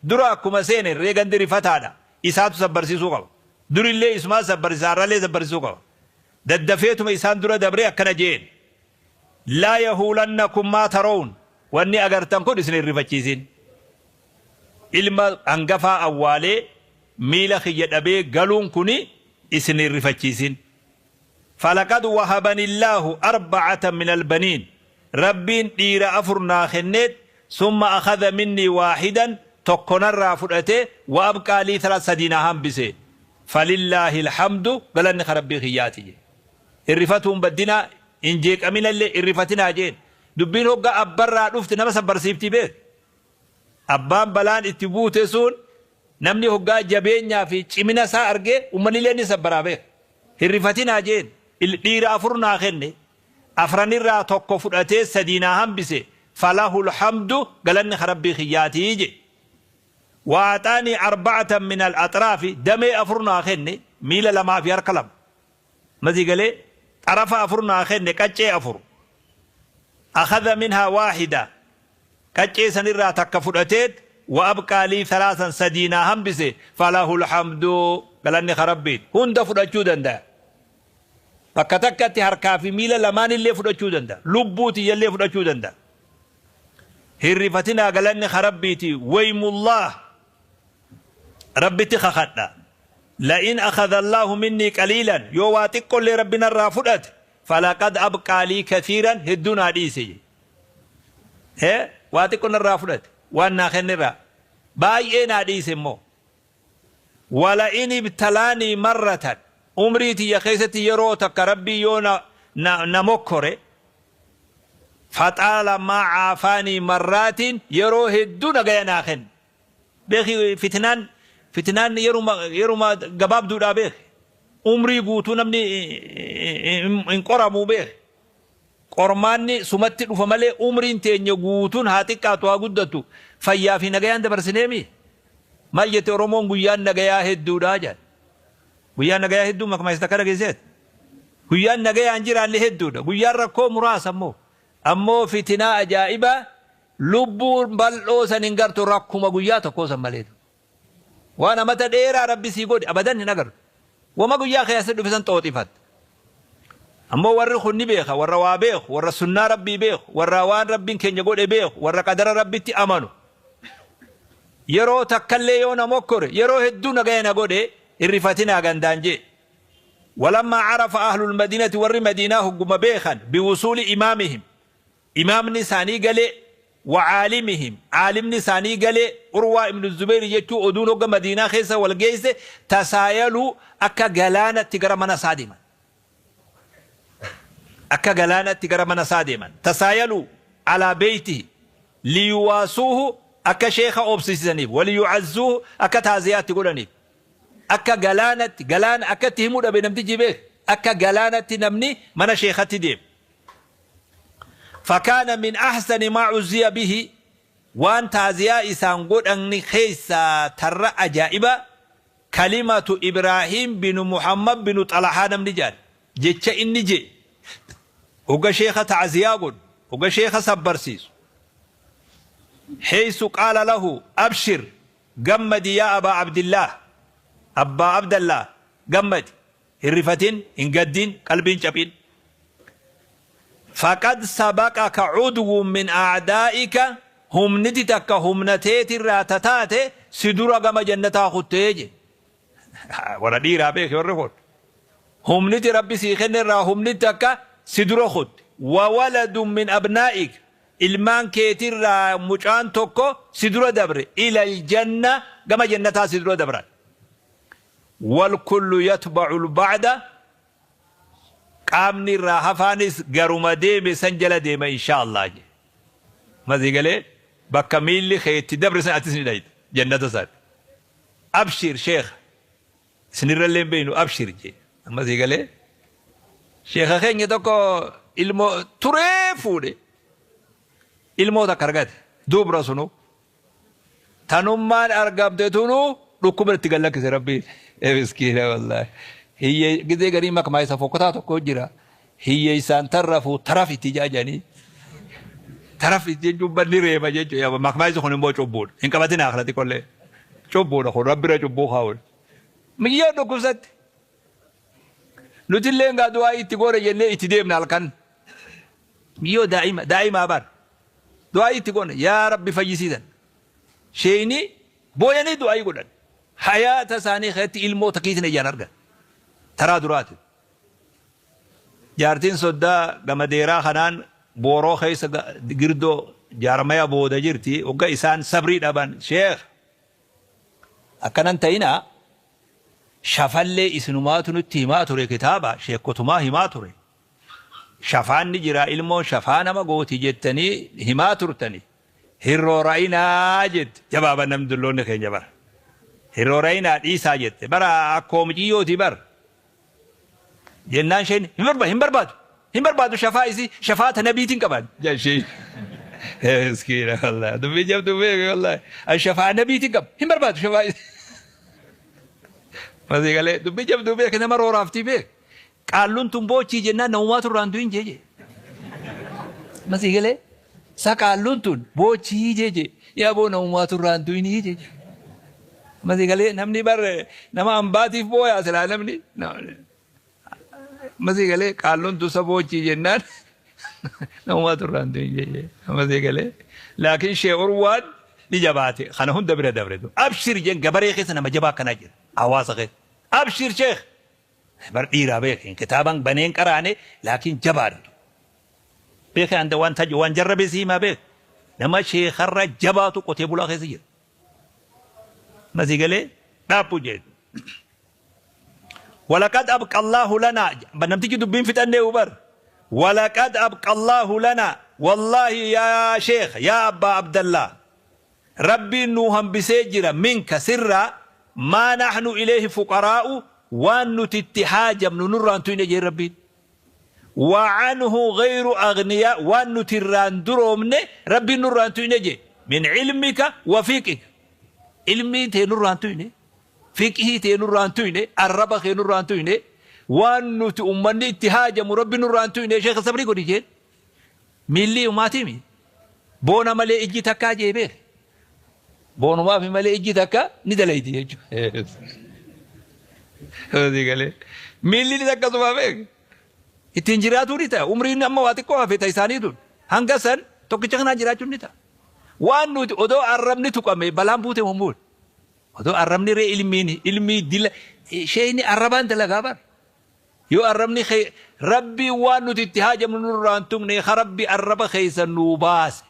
dura akkuma seene ree gandi rifataadha, isaatu sabbarsiisuu qaba, durillee isumaa sabbarsiisa, har'allee sabbarsiisuu qaba. Daddafeetuma isaan dura dabree akkana jeen: لا يهولنكم ما ترون, wanni agartan kun isin hin rifachiisin, ilma hangafaa awwaalee miila kiyya dhabee galuun kuni isin hin rifachiisin. فلقد وهبني الله أربعة من البنين, Rabbiin dhiira afur naa kenneet, ثم أخذ مني واحدا, tokko narraa fudhate, وأبقى لي ثلاث, sadii naa hambise, فلله الحمد, galanni ka Rabbii kiyyaati je. Hirrifatuun baddinaa hin jeeqaminallee hirrifatinaa jeen. Dubbiin hogga abbarraa dhufte nama sabbarsiiftii beek. Abbaan balaan itti buute sun namni hoggaa jabeenyaa fi cimina isaa argee uummanillee ni sabbaraa beek. Hirrifatinaa jeen, dhiira afur naa kenne, afranirraa tokko fudhatee sadii naa hambise, فله الحمد, galanni ka Rabbii kiyyaatii je. وأعطاني أربعة من الأطراف, damee afur naa kenne, miila lamaa fi harka lama masii galee xarafa afur naa kenne, qaccee afur, أخذ منها واحدة, qaccee sanirraa takka fudhateet, وأبقى لي ثلاثا, sadii naa hambise, فله الحمد, galanni ka Rabbiit. Hunda fudhachuu danda'a. Bakka takkatti harkaa fi miila lamaan illee fudhachuu danda'a. Lubbuu tiyyallee fudhachuu danda'a. Hirrifatinaa, galanni ka Rabbiiti. Waymullaah, Rabbitti kakadha. La'in akhadha Allaahu minnii qaliilan, yoo waa xiqqollee Rabbi narraa fudhate, falaqad abqaa lii kathiiran, hedduu naa dhiise je. Ee, waa xiqqo narraa fudhate, waan naa kennerraa baay'ee naa dhiise immoo. Wala'in ibtalaanii marratan, umrii tiyya keessatti yeroo takka Rabbii yoo na, na, na mokkore, faxaala maa caafaanii marraatiin, yeroo hedduu nagaya naa kenne. Beeki, fitnaan fitnaan yeruma yeruma gabaabduudhaa beeki. Umrii guutuu namni hin qoramu beeki. Qormaanni sumatti dhufa malee umriin teenya guutuun haa xiqqaatu haa guddattu fayyaa fi nagayaan dabarsineemi. Maal jette Oromoon? Guyyaan nagayaa hedduudha jedhan. Guyyaan nagayaa hedduu makmaayisa takka dhageesseet. Guyyaan nagayaan jiraanne hedduudha. Guyyaan rakkoo muraasa immoo. Ammoo fitinaa ajaa'ibaa lubbuun bal'oo san hin gartu rakkuma guyyaa tokkoo san maleetu. Waan amata dheeraa Rabbi sii godhe abadan hin agartu. Wama guyyaa keessa dhufe san xooxifatta. Ammoo warri kun ni beeka, warra waa beeku, warra sunnaa Rabbii beeku, warra waan Rabbiin keenya godhe beeku, warra qadara Rabbitti amanu. Yeroo takkallee yoo na mokkore, yeroo hedduu nagaya na godhe, hirrifatinaa gandaan jee. Walammaa carafa ahlul madiinati, warri Madiinaa hogguma beekan, biwusuuli imaamihim, imaamni isaanii galee, wa caalimihim, caalimni isaanii galee, Urwaa ibnu Zubayr jechuu, oduun hogga Madiinaa keessa wal geesse, tasaayaluu, akka galaanatti gara mana isaa deeman. Akka galaanatti gara mana isaa deeman. Tasaayaluu alaa beeytihi liyuwaasuuhu, akka sheekha obsisiisaniif, waliyucazzuuhu, akka taaziyaatti godhaniif. Akka galaanatti, galaana akka itti himuu dhabe namtichi beek, akka galaanatti namni mana sheekatti deema. Fakaana min ahsani maa cuzziya bihi, waan taaziyaa isaan godhan keessaa tarra ajaa'iba, kalimatu Ibraahiim binu Muhammad binu Xalahaa namni jedhan jecha inni je hogga sheekha taaziyaa godhu, hogga sheekha sabbarsiisu. Heeysu qaala lahu: abshir, gammadi, yaa abaa Abdillaah, abbaa Abdallah, gammadi, hin rifatin, hin gaddin, qalbiin caphin. Faqad sabaqaka cudwun min a'daa'ika, humniti takka humna teetirraa tataate si dura gama jannataa kuttee je. Warra dhiiraa beeke warri kun. Humniti Rabbi sii kenne irraa humniti takka si dura kutte. Wa waladun min abnaa'ik, ilmaan keetirraa mucaan tokko si dura dabre, ila aljanna, gama jannataa si dura dabran. Walkullu yatba'u alba'da, qaamni irraa hafaanis garuma deeme san jala deema insha Allah je. Masii galee, bakka miilli kee itti dabre san atis ni dhayta jannata san. Abshir sheekha, isinirrallee hin beeynu, abshir je. Ammasii galee, sheekha keenya tokko ilmoo turee fuudhe, ilmoo takka argate, dubra sunu tanummaan argamte tunu dhukkuba itti gad lakkise Rabbiin. Miskiina wallaahi. Hiyye gizee garii makmaa isa fokkotaa tokko jira. Hiyyeessaan tarrafu taraf itti jaajanii. Taraf itti jechuun banni reeba jechuudha. Makmaa isa kun immoo cubbuudha. Hin qabatin akhlati qollee. Cubbuudha kun Rabbira cubbuu kaa'uudha. Miyyoo dhukkubsatti. Nuti illee ngaa du'aa itti goone jennee itti deemna halkan. Miyyoo daa'ima daa'imaa bar. Du'aa itti goone, yaa Rabbi fayyisiisan. Sheeyni booyanii du'aa godhan. Hayaata isaanii keessatti ilmoo takkiitiin ijaan argan. Taraa duraati. Jaartiin soddaa gama deeraa kanaan booroo keessa girdoo jaarmaya booda jirti. Hogga isaan sabrii dhaban, sheekh, akkanan ta'inaa, shafallee isinumaatu nutti himaa ture, kitaaba sheekotumaa himaa ture. Shafaanni jira, ilmoon shafaa nama gooti jettanii himaa turtani. Hirroora'inaa jette. Jabaaba namni dulloonni keenya bara. Hirroora'inaa, dhiisaa jette. Bara akkoo miciyyooti bara. Jennaan isheen hin barbaadu, hin barbaadu. Hin barbaadu shafaa isii, shafaata nabiitiin qaban. Jashee. Miskiina wallahi. Dubbii jabduu beeku wallahi. An shafaa nabiitiin qaba. Hin barbaadu shafaa isii. Masii galee, dubbii jabduu beeke, nama rooraaftii beek. Qaalluun tun boochii jennaan namumaatu irraan du'in jeje. Masii galee, sa qaalluun tun boochii jeje. Yaa boo, namumaatu irraan du'inii jeje. Masii galee, namni bar nama ambaatiif booyaa silaa namni. Amma sii galee qaalluun tusa boochii jennaan namumaa turraan tun jee. Amma sii galee laakiin shee Urwaan ni jabaate kana hunda bira dabre. Abshir jeen gabaree keessa nama jabaa akkanaa jira hawaasa keessa. Abshir sheekh bar dhiiraa beekin kitaaban baneen qaraane laakiin jabaadha. Beekee anda waan tajo waan jarrabee si himaa beek nama sheekarra jabaatu qotee bulaa keessa jira. Masii galee dhaabbu jedhu. Walaqad abqa Allahu lana namtichi dubbiin fixannee ubar. Walaqad abqa Allahu lana wallaahi yaa sheekh yaa abbaa Abdallah rabbiin nuu hambisee jira minka sirraa maa nahnu ilayhi fuqaraa'u waan nuti itti haajamnu nurraan tuyne jee rabbiin. وعنه غير أغنياء وان نتران درومني ربي نوران تيني من علمك وفقهك علمي تي نوران تيني فقهي تي نوران تيني الربخ نوران تيني وان نت أمني اتهاجم ربي نوران تيني شيخ صبري قولي جين ملي وماتيمي بونا مالي اجي تكا جيبه بونا ما في مالي اجي تكا ندليتي هذه قال ملي تكا سبابك ittiin jiraatuu ni ta'a. Umriin amma waa xiqqoo hafe ta isaanii tun. Hanga san tokkicha kanaan jiraachuun ni ta'a. Waan nuti odoo arrabni tuqame balaan buute humbuun. Odoo arrabni ree ilmiin ilmii dila isheen arrabaan dalagaa bar. Yoo arrabni rabbi waan nuti itti haajamnu nurraan tuqne rabbi arraba keessa nuu baase.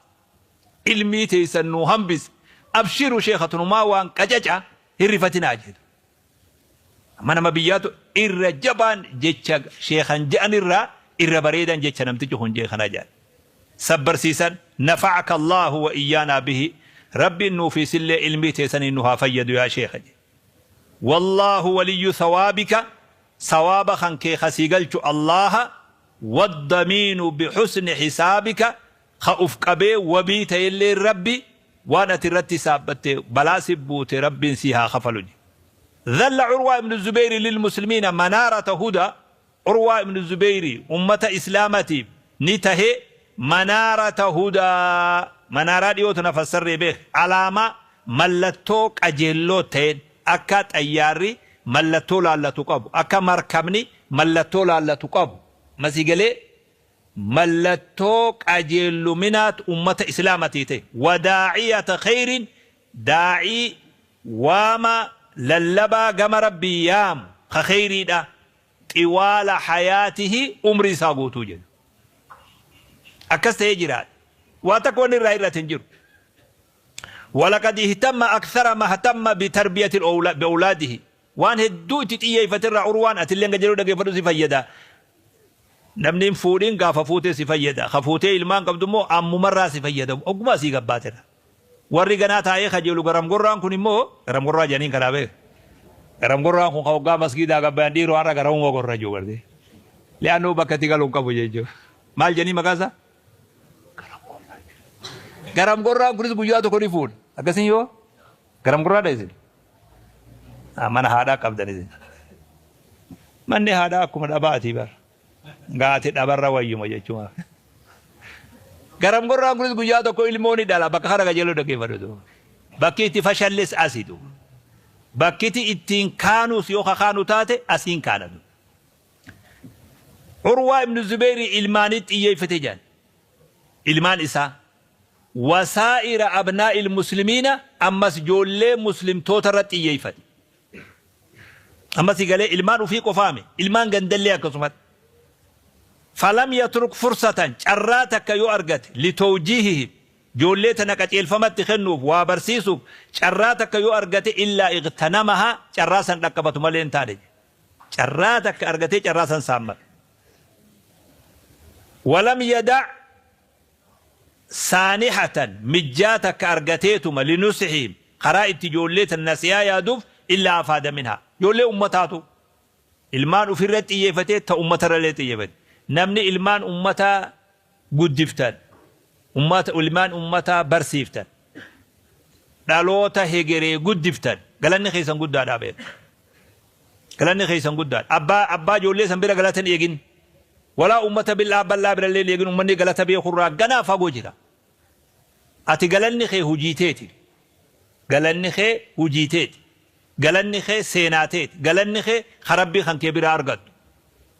Ilmii teessan nuu hambise. Abshiru sheekatunumaa waan qacaca hirrifatinaa jedhu. Amma nama biyyaatu irra jabaan jecha sheekan je'an irraa irra bareedan jecha namtichi kun jee kana jedhan. Sabbarsiisan nafa'aka Allahu wa iyyaanaa bihi rabbiin nuufi sillee ilmii teessanii nu haa fayyadu yaa sheeka jedhe. Wallaahu waliyyu sawaabika sawaaba kan kee kasii galchu Allaha waddamiinu bixusni xisaabika ka uf qabee wabii ta'ellee rabbi waan ati irratti saabbatte balaa si buute rabbiin si haa kafalu jedhe. ذل عروة بن الزبير للمسلمين منارة هدى عروة بن الزبير أمة إسلامتي نتهي منارة هدى منارة ديوتنا فسر به علامة ملتو قجلو تين أكا تياري ملتو لالتو قبو أكا مركبني ملتو لالتو قبو مسيقلي ملتو قجلو منات أمة إسلامتي تي وداعية خير داعي وما للبا قم ربي يام خخيري دا طوال حياته عمري ساقوتو جد أكست يجرات واتكون الرأي تنجر ولقد اهتم أكثر ما اهتم بتربية بأولاده وان هدو تتيه فتر عروان أتلين قجلو دقي فدو سفيدا نمنين فورين قافا فوتي سفيدا خفوتي إلمان قبدمو أم مرة سفيدا أقما سيقباتنا warri ganaa taa'ee kajeelu garam gorraan kun immoo garam gorraa jedhaniin karaa beeku. Garam gorraan kun hoggaa masgiidaa gabbayaan dhiiroo har'a garamuma gorra jiru gartee. Li'aannoo bakka itti galuun qabu jechuudha. Maal jedhanii maqaa isaa? Garam gorraan kunis guyyaa tokko ni fuudha. Akkasiin yoo garam gorraadha isin. Mana haadhaa qabdan isin. Manni haadhaa akkuma dhabaatii bara. Gaati dhabarra wayyuma jechuudha. Garam gorraan kunis guyyaa tokko ilmoo ni dhala bakka kana qajeeluu dhaggeeffatu. Bakki itti fashalles asiitu. Bakki ittiin kaanuus yoo kakaanu taate asiin kaanatu. Urwaa ibn Zubeeri ilmaanitti xiyyeeffate jedhan. Ilmaan isaa. Wasaa'ira abnaa'il muslimiina ammas ijoollee muslimtoota irratti xiyyeeffate. Ammas galee ilmaan ofii qofaame ilmaan gandallee akkasumatti. فلم يترك فرصة جراتك يو أرغت لتوجيهه جوليتنا قجيلفمت خنوف وبرسيسوف جراتك يو أرغت إلا اغتنمها جراسا ركبت ملين تارج جراتك أرغت جراسا سامر ولم يدع سانحة مجاتك أرغتيتما لنصحهم قرائت جوليت النسيا يادوف إلا أفاد منها جولي أمتاتو المان أفرت إيفتي تا أمتر إيفتي namni ilmaan ummataa guddiftan ummata ilmaan ummataa barsiiftan dhaloota hegeree guddiftan galanni keessan guddaadha beeku galanni keessan guddaadha abbaa ijoollee san bira galatan eegin walaa ummata billaa bal'aa bira illee eegin ummanni galata beekurraa ganaa fagoo jira ati galanni kee hujiiteeti galanni kee hujiiteeti galanni kee seenaateeti galanni kee harabbii kan kee biraa argattu.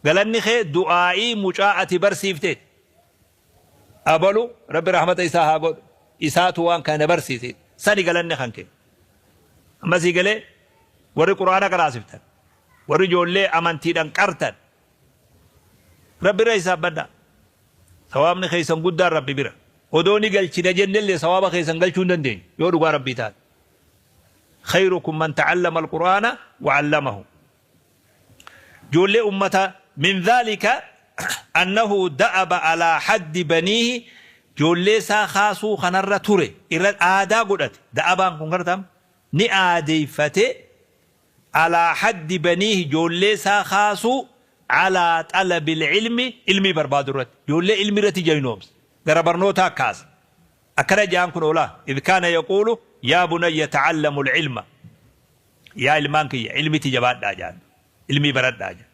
Galanni kee du'aa'ii mucaa ati barsiifteeti. Abalu Rabbi rahmata isaa haa godhu. Isaatu waan kana na barsiise. Sani galanni kan kee. Amma sii galee? Warri Qur'aana qaraasiftan, warri ijoollee amantiidhaan qartan, Rabbi irra hisaabbadhaa. Sawaabni keessan guddaan Rabbi bira. Odoo ni galchina jennellee sawaaba keessan galchuu hin dandeenyu yoo dhugaa Rabbii taate. Khayrukum man ta'allama al-Qur'aana wa 'allamahu. Ijoollee ummata min dhaalika annahu da'aba alaa haddi baniihi ijoollee isaa kaasuu kanarra ture irra aadaa godhate. Da'abaan kun gartaam ni aadeeffate alaa haddi baniihi ijoollee isaa kaasuu alaa xalabil ilmi ilmii barbaadu irratti. Ijoollee ilmi irratti jaynoomse. Gara barnootaa kaase. Akkana ja'an kun oolaa. Idh kaana yaquulu yaa bunayya ta'allamu al-ilma. Yaa ilmaan kiyya ilmiti jabaadhaa ja'an. Ilmii baradhaa ja'an.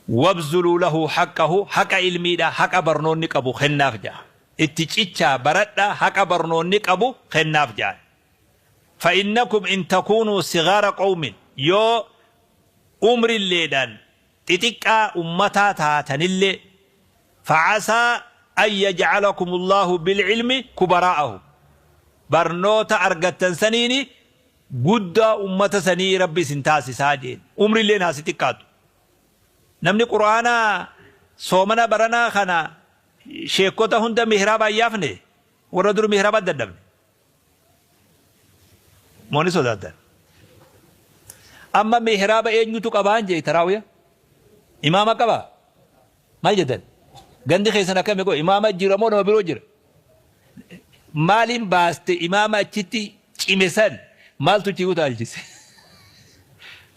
Wabzuluu lahu haqqahu haqa ilmiidhaa haqa barnoonni qabu kennaaf ja'a. Itti cichaa baradhaa haqa barnoonni qabu kennaaf ja'an. Fa'innakum in takuunuu sigaara qawmin yoo umrilleedhaan xixiqqaa ummataa taatanillee fa'asaa an yaj'alakumullahu bil'ilmi kubaraa'ahum barnoota argattan saniini guddaa ummata sanii Rabbi isin taasisaa jeen. Umrilleen haa si xiqqaatu. Namni Qur'aana soomana baranaa kana sheekkota hunda mihraaba hin yaafne warra dur mihraaba dadhabne. Moo ni sodaattan? Amma mihraaba eenyutu qabaan jee taraawiya? Imaama qabaa? Maal jettan? Gandi keessan akkami qoy? Imaama jira moo nama biroo jira? Maaliin baaste imaama achitti cime san maaltu itti utaalchise?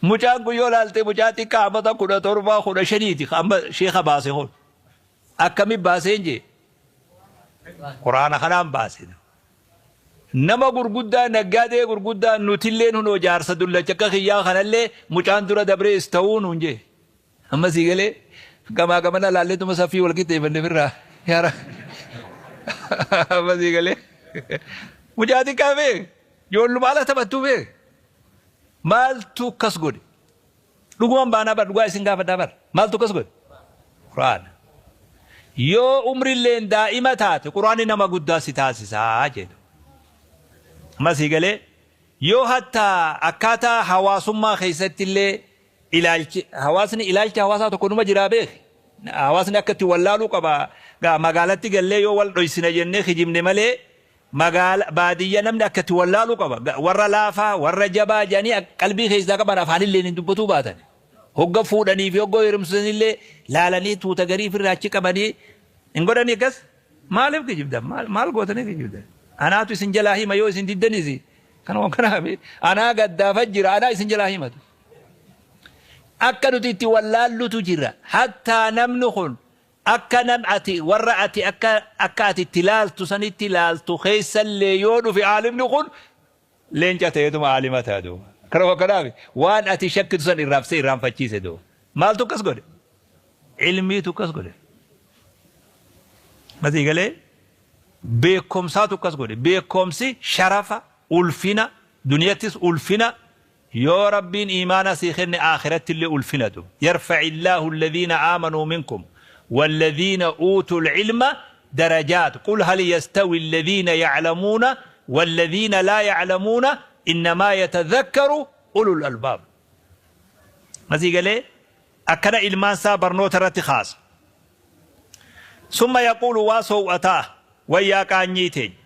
Mucaan kun yoo laalte mucaa xiqqaa amata 17 15ti amma sheeka baase kun. Akkami baaseen jee? Quraana kanaan baase. Nama gurguddaa naggaadee gurguddaa nutilleen hunoo jaarsa dullacha akka kiyyaa kanallee mucaan dura dabree istawuu nuun jee. Amma sii galee gamaa gamana laalleetuma saffii wal qixxeeffanne firraa yaara. Amma sii galee mucaa xiqqaa beek ijoolluma ala taphattuu beek maaltu akkas godhe? Dhuguman baanaa bar dhugaa isin gaafadhaa bar maaltu akkas godhe? Qur'aana. Yoo umrilleen daa'ima taate Qur'aanni nama guddaa si taasisaa jedhu. Amma sii galee yoo hattaa akkaataa hawaasummaa keessatti illee ilaalchi hawaasni ilaalcha hawaasaa tokko numa jiraa beeki. Hawaasni akka itti wallaaluu qaba. Gaa magaalatti gallee yoo wal dhoysina jennee kijibne malee magaala baadiyya namni akka itti wallaaluu qaba. Warra laafaa warra jabaa jedhanii qalbii keessaa qaban afaanillee hin dubbatuu baatan. Hogga fuudhanii fi hogga heerumsiisanillee laalanii tuuta garii ofirraa achi qabanii hin godhanii akkas. Maaliif kijibdan? Maal maal gootanii kijibdan? Anaatu isin jalaa hima yoo isin diddanis kanuma kanaaf anaa gaddaafa jira anaa isin jalaa himatu. Akka nuti itti wallaallutu jira. Hattaa namni kun akka nam ati warra ati akka akka ati itti laaltu sanitti laaltu keessallee yoo dhufe aalimni kun leenca ta'eetuma aalima ta'a duuba. Kanuma kanaaf waan ati shakkitu san irraafsee irraanfachiise duuba. Maaltu akkas godhe? Ilmiitu akkas godhe. Masii galee beekumsaatu akkas godhe. Beekumsi sharafa, ulfina, duniyattis ulfina yoo Rabbiin iimaana sii kenne aakhirattillee ulfina duuba. Yarfa'illaahu alladhiina aamanuu minkum walladhiina uutul ilma darajaat qul hal yastawi alladhiina ya'lamuuna walladhiina laa ya'lamuuna innamaa yatadhakkaru ulul albaab. Masii galee akkana ilmaan isaa barnoota irratti kaasa. Summa yaquulu waa soow'ataa wayyaa qaanyii teenya.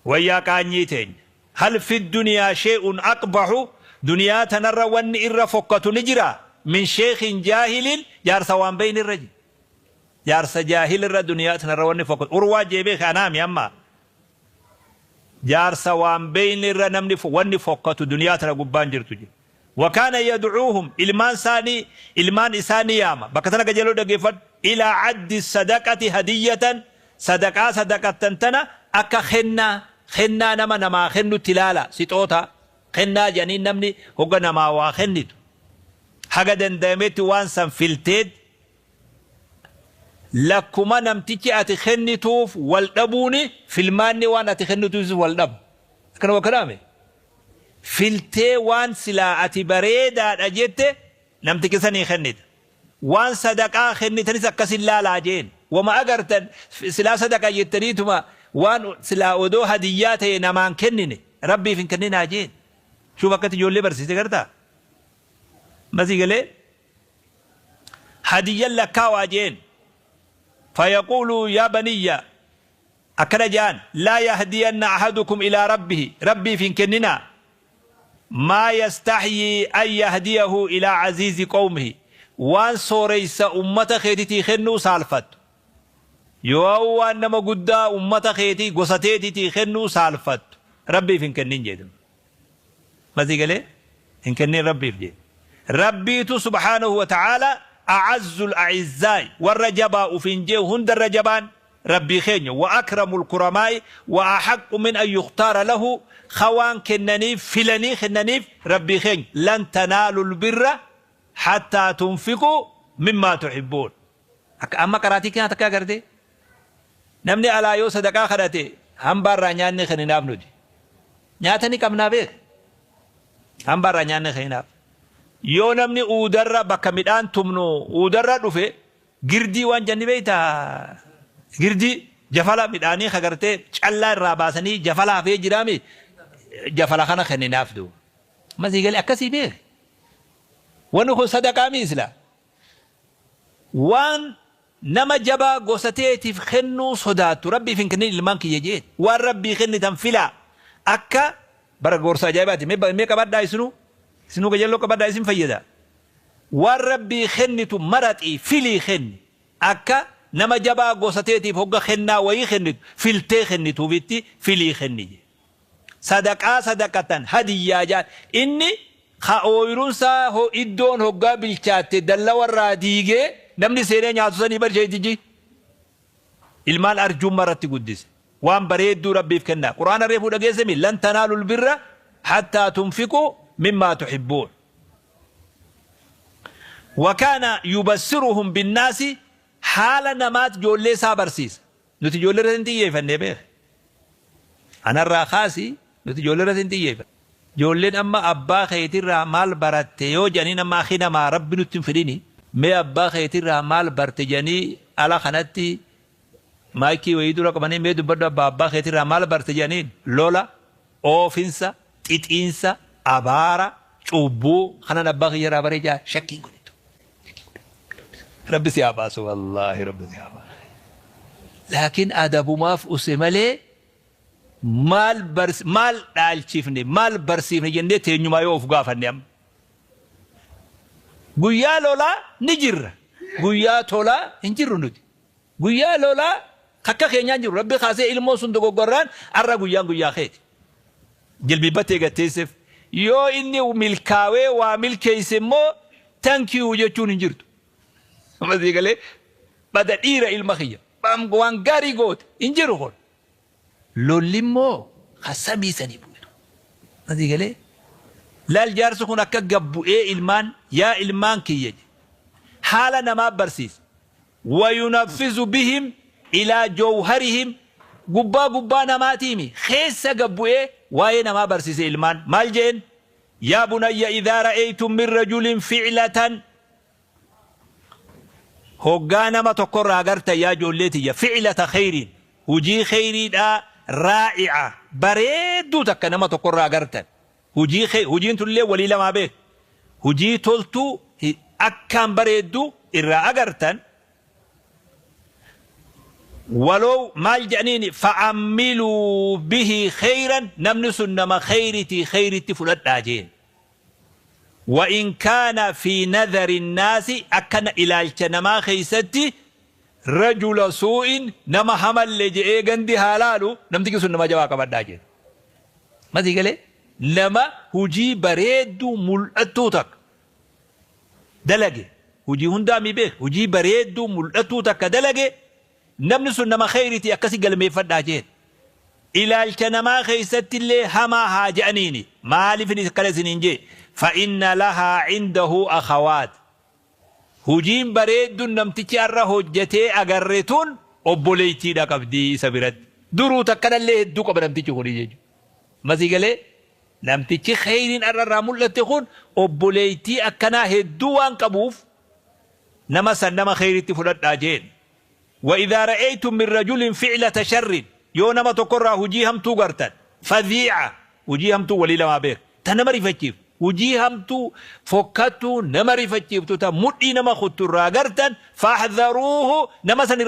Wayyaa qaanyii teenya. Hal fi duniyaa shee'un aqbahu duniyaa tanarra wanni irra fokkatu ni jira min sheekhin jaahilin jaarsa waan beeyne irra jira. Jaarsa jaahil irra duniyaa tanarra wanni fokkatu. Urwaa jee beeke anaami amma. Jaarsa waan beeyne irra namni wanni fokkatu duniyaa tana gubbaan jirtu jira. Wa kaana yad'uuhum ilmaan isaanii ilmaan isaa ni yaama. Bakka tana qajeeloo dhaggeeffadhu. Ilaa caddi sadaqati hadiyyatan sadaqaa sadaqattan tana akka kennaa kennaa nama namaa kennutti ilaala sixoota kennaa jedhanii namni hogga namaa waa kennitu haga danda'ametti waan san filteet lakkuma namtichi ati kennituuf wal dhabuuni filmaanni waan ati kennituufis wal dhaba. Akkana wakkanaame filtee waan silaa ati bareedaadha jette Namticha sanii kennita. Waan sadaqaa kennitanis akkasin laalaa jeen. Wama agartan silaa sadaqaa jettaniituma waan silaa odoo hadiyyaa ta'e namaan kennine rabbiif hin kenninaa jeen. Shuuf akkatti ijoollee barsiise gartaa? Masii galee hadiyyan lakkaawaa jeen. Fayaquulu yaa baniyya akkana jaan laa yahdiyanna ahadukum ilaa rabbihi rabbiif hin kenninaa maa yastaxyii an yahdiyahu ilaa aziizi qawmihi waan sooreysa ummata keetitii kennuu saalfattu yoo waan nama guddaa ummata keetii gosa teetitii kennuu saalfattu rabbiif hin kennin jedhu masii galee hin kennin rabbiif jedhu rabbiitu subhaanahu wa ta'aala a'azzul a'izzaay warra jabaa ufiin jee hundarra jabaan rabbii keenya wa akramul kuramaay wa ahaqqu min an yukhtaara lahu khawaan kennaniif filanii kennaniif rabbii keenya lan tanaalul birra hattaa tunfiquu mimmaa tuhibbuun. Akka amma qaraatii kana takka agartee namni alaa yoo sadaqaa kadhate hambaarraa nyaanni kenninaaf nuti nyaata ni qabnaa beek hambaarraa nyaanni kenninaaf. Yoo namni uudarra bakka midhaan tumnu uudarra dhufe girdii waan jenni beektaa girdii jafala midhaanii kagartee callaa irraa baasanii jafala hafee jiraami jafala kana kenninaaf duuba. Masii galee akkasii beek. Wanni kun sadaqaa mi isla. Waan nama jabaa gosa teetiif kennuu sodaattu rabbiif hin kennin ilmaan kiyya jeen. Waan rabbii kennitan filaa akka bara gorsa ajaa'ibaati. Mee qabadhaa isinuu isinuu qajeelloo qabadhaa isin fayyada. Waan rabbii kennitu maraxii filii kenni akka nama jabaa gosa teetiif hogga kennaa wayii kennitu filtee kennituufitti filii kenni jee. Sadaqaa sadaqatan hadiyyaa jaan inni ka ooyirunsaa iddoon hoggaa bilchaatte dallawarraa diigee namni seenee nyaatu sanii barsheetiji. Ilmaan arjummaa irratti guddise. Waan bareedduu rabbiif kennaa. Quraana reefuu dhageessemi lan tanaalul birra hattaa tunfiquu mimmaa tuhibbuun. Wakaana yubassiruhum binnaasi haala namaat ijoollee isaa barsiisa. Nuti ijoollee irratti hin xiyyeeffannee beek. Anarraa kaasi nuti ijoollee irratti hin xiyyeeffanne. Ijoolleen amma abbaa keetirraa maal baratte yoo jedhanii nama akhi namaa rabbi nutti hin fidini. Mee abbaa keetirraa maal barte jedhanii ala kanatti maayikii wayii dura qabanii mee dubbadhu abbaa keetirraa maal barte jedhaniin lola, oofinsa, xixiinsa, abaara, cubbuu kanan abbaa kiyyarraa baree jaa shakkiin godhitu. Rabbi si haa baasu wallaahi rabbi si haa baasu. Laakiin adabumaaf use malee maal maal dhaalchifne maal barsiifne jennee teenyumaa yoo of gaafanne amma. Guyyaa lolaa ni jirra. Guyyaa tolaa hin jirru nuti. Guyyaa lolaa akka keenyaan jiru rabbi kaasee ilmoo sun dogoggorraan arra guyyaan guyyaa keeti. Jilbiibbattee gatteesseef yoo inni milkaawee waa milkeesse immoo thank you jechuun hin jirtu. Masii galee bada dhiira ilma kiyya waan gaarii goote hin jiru kun. Lolli immoo kasamii sanii bu'eetu. Masii galee laal jaarsi kun akka gabbu'ee ilmaan yaa ilmaan kiyya haala namaa barsiisa. Wayunaffizu bihim ilaa jawharihim gubbaa gubbaa namaatiimi keessa gabbu'ee waa'ee namaa barsiise ilmaan maal jeen yaa bunayya idhaa ra'aytum min rajulin fi'latan hoggaa nama tokkorraa agartan yaa ijoollee tiyya fi'lata khayriin hujii khayriidhaa raa'ica bareedduu takka nama tokkorraa agartan hujii hujiin tullee walii lamaa beek hujii toltuu akkaan bareedduu irraa agartan ولو مال جانيني فعملوا به خيرا نمن سنما خيرتي خيرتي فلت آجين وإن كان في نظر الناس أكن إلى الجنما خيستي رجل سوء نما حمل لجئ غندي حلالو نمتك سنما جواك بداجين ما تيجي نما هجي بريدو ملأتو تك دلقي هجي هندامي بيه هجي بريدو ملأتو تك دلقي namni sun nama khayriiti akkasi galmeeffadhaa jeen ilaalcha namaa keessatti illee hamaa haa je'aniini maaliif inni akkana isiniin jee fa'inna lahaa cindahu akhawaat hujiin bareedduun namtichi har'a hojjetee agarre tun obboleettiidha qabdii isa biratti duruu takkanallee hedduu qaba namtichi kuni jechuudha masii galee Namtichi kheyriin har'a irraa mul'atte kun obboleeytii akkanaa hedduu waan qabuuf nama san nama kheyritti fudhadhaa jeen. Wa idhaa ra'eytum min rajulin fi'lata sharrin yoo nama tokkorraa hujii hamtuu gartan fadhii'a hujii hamtuu walii lamaa beeka ta nama rifachiiftu hujii hamtuu fokkattuu nama rifachiiftu ta mudhii nama kuttu irraa gartan fahdharuuhu nama san irraa.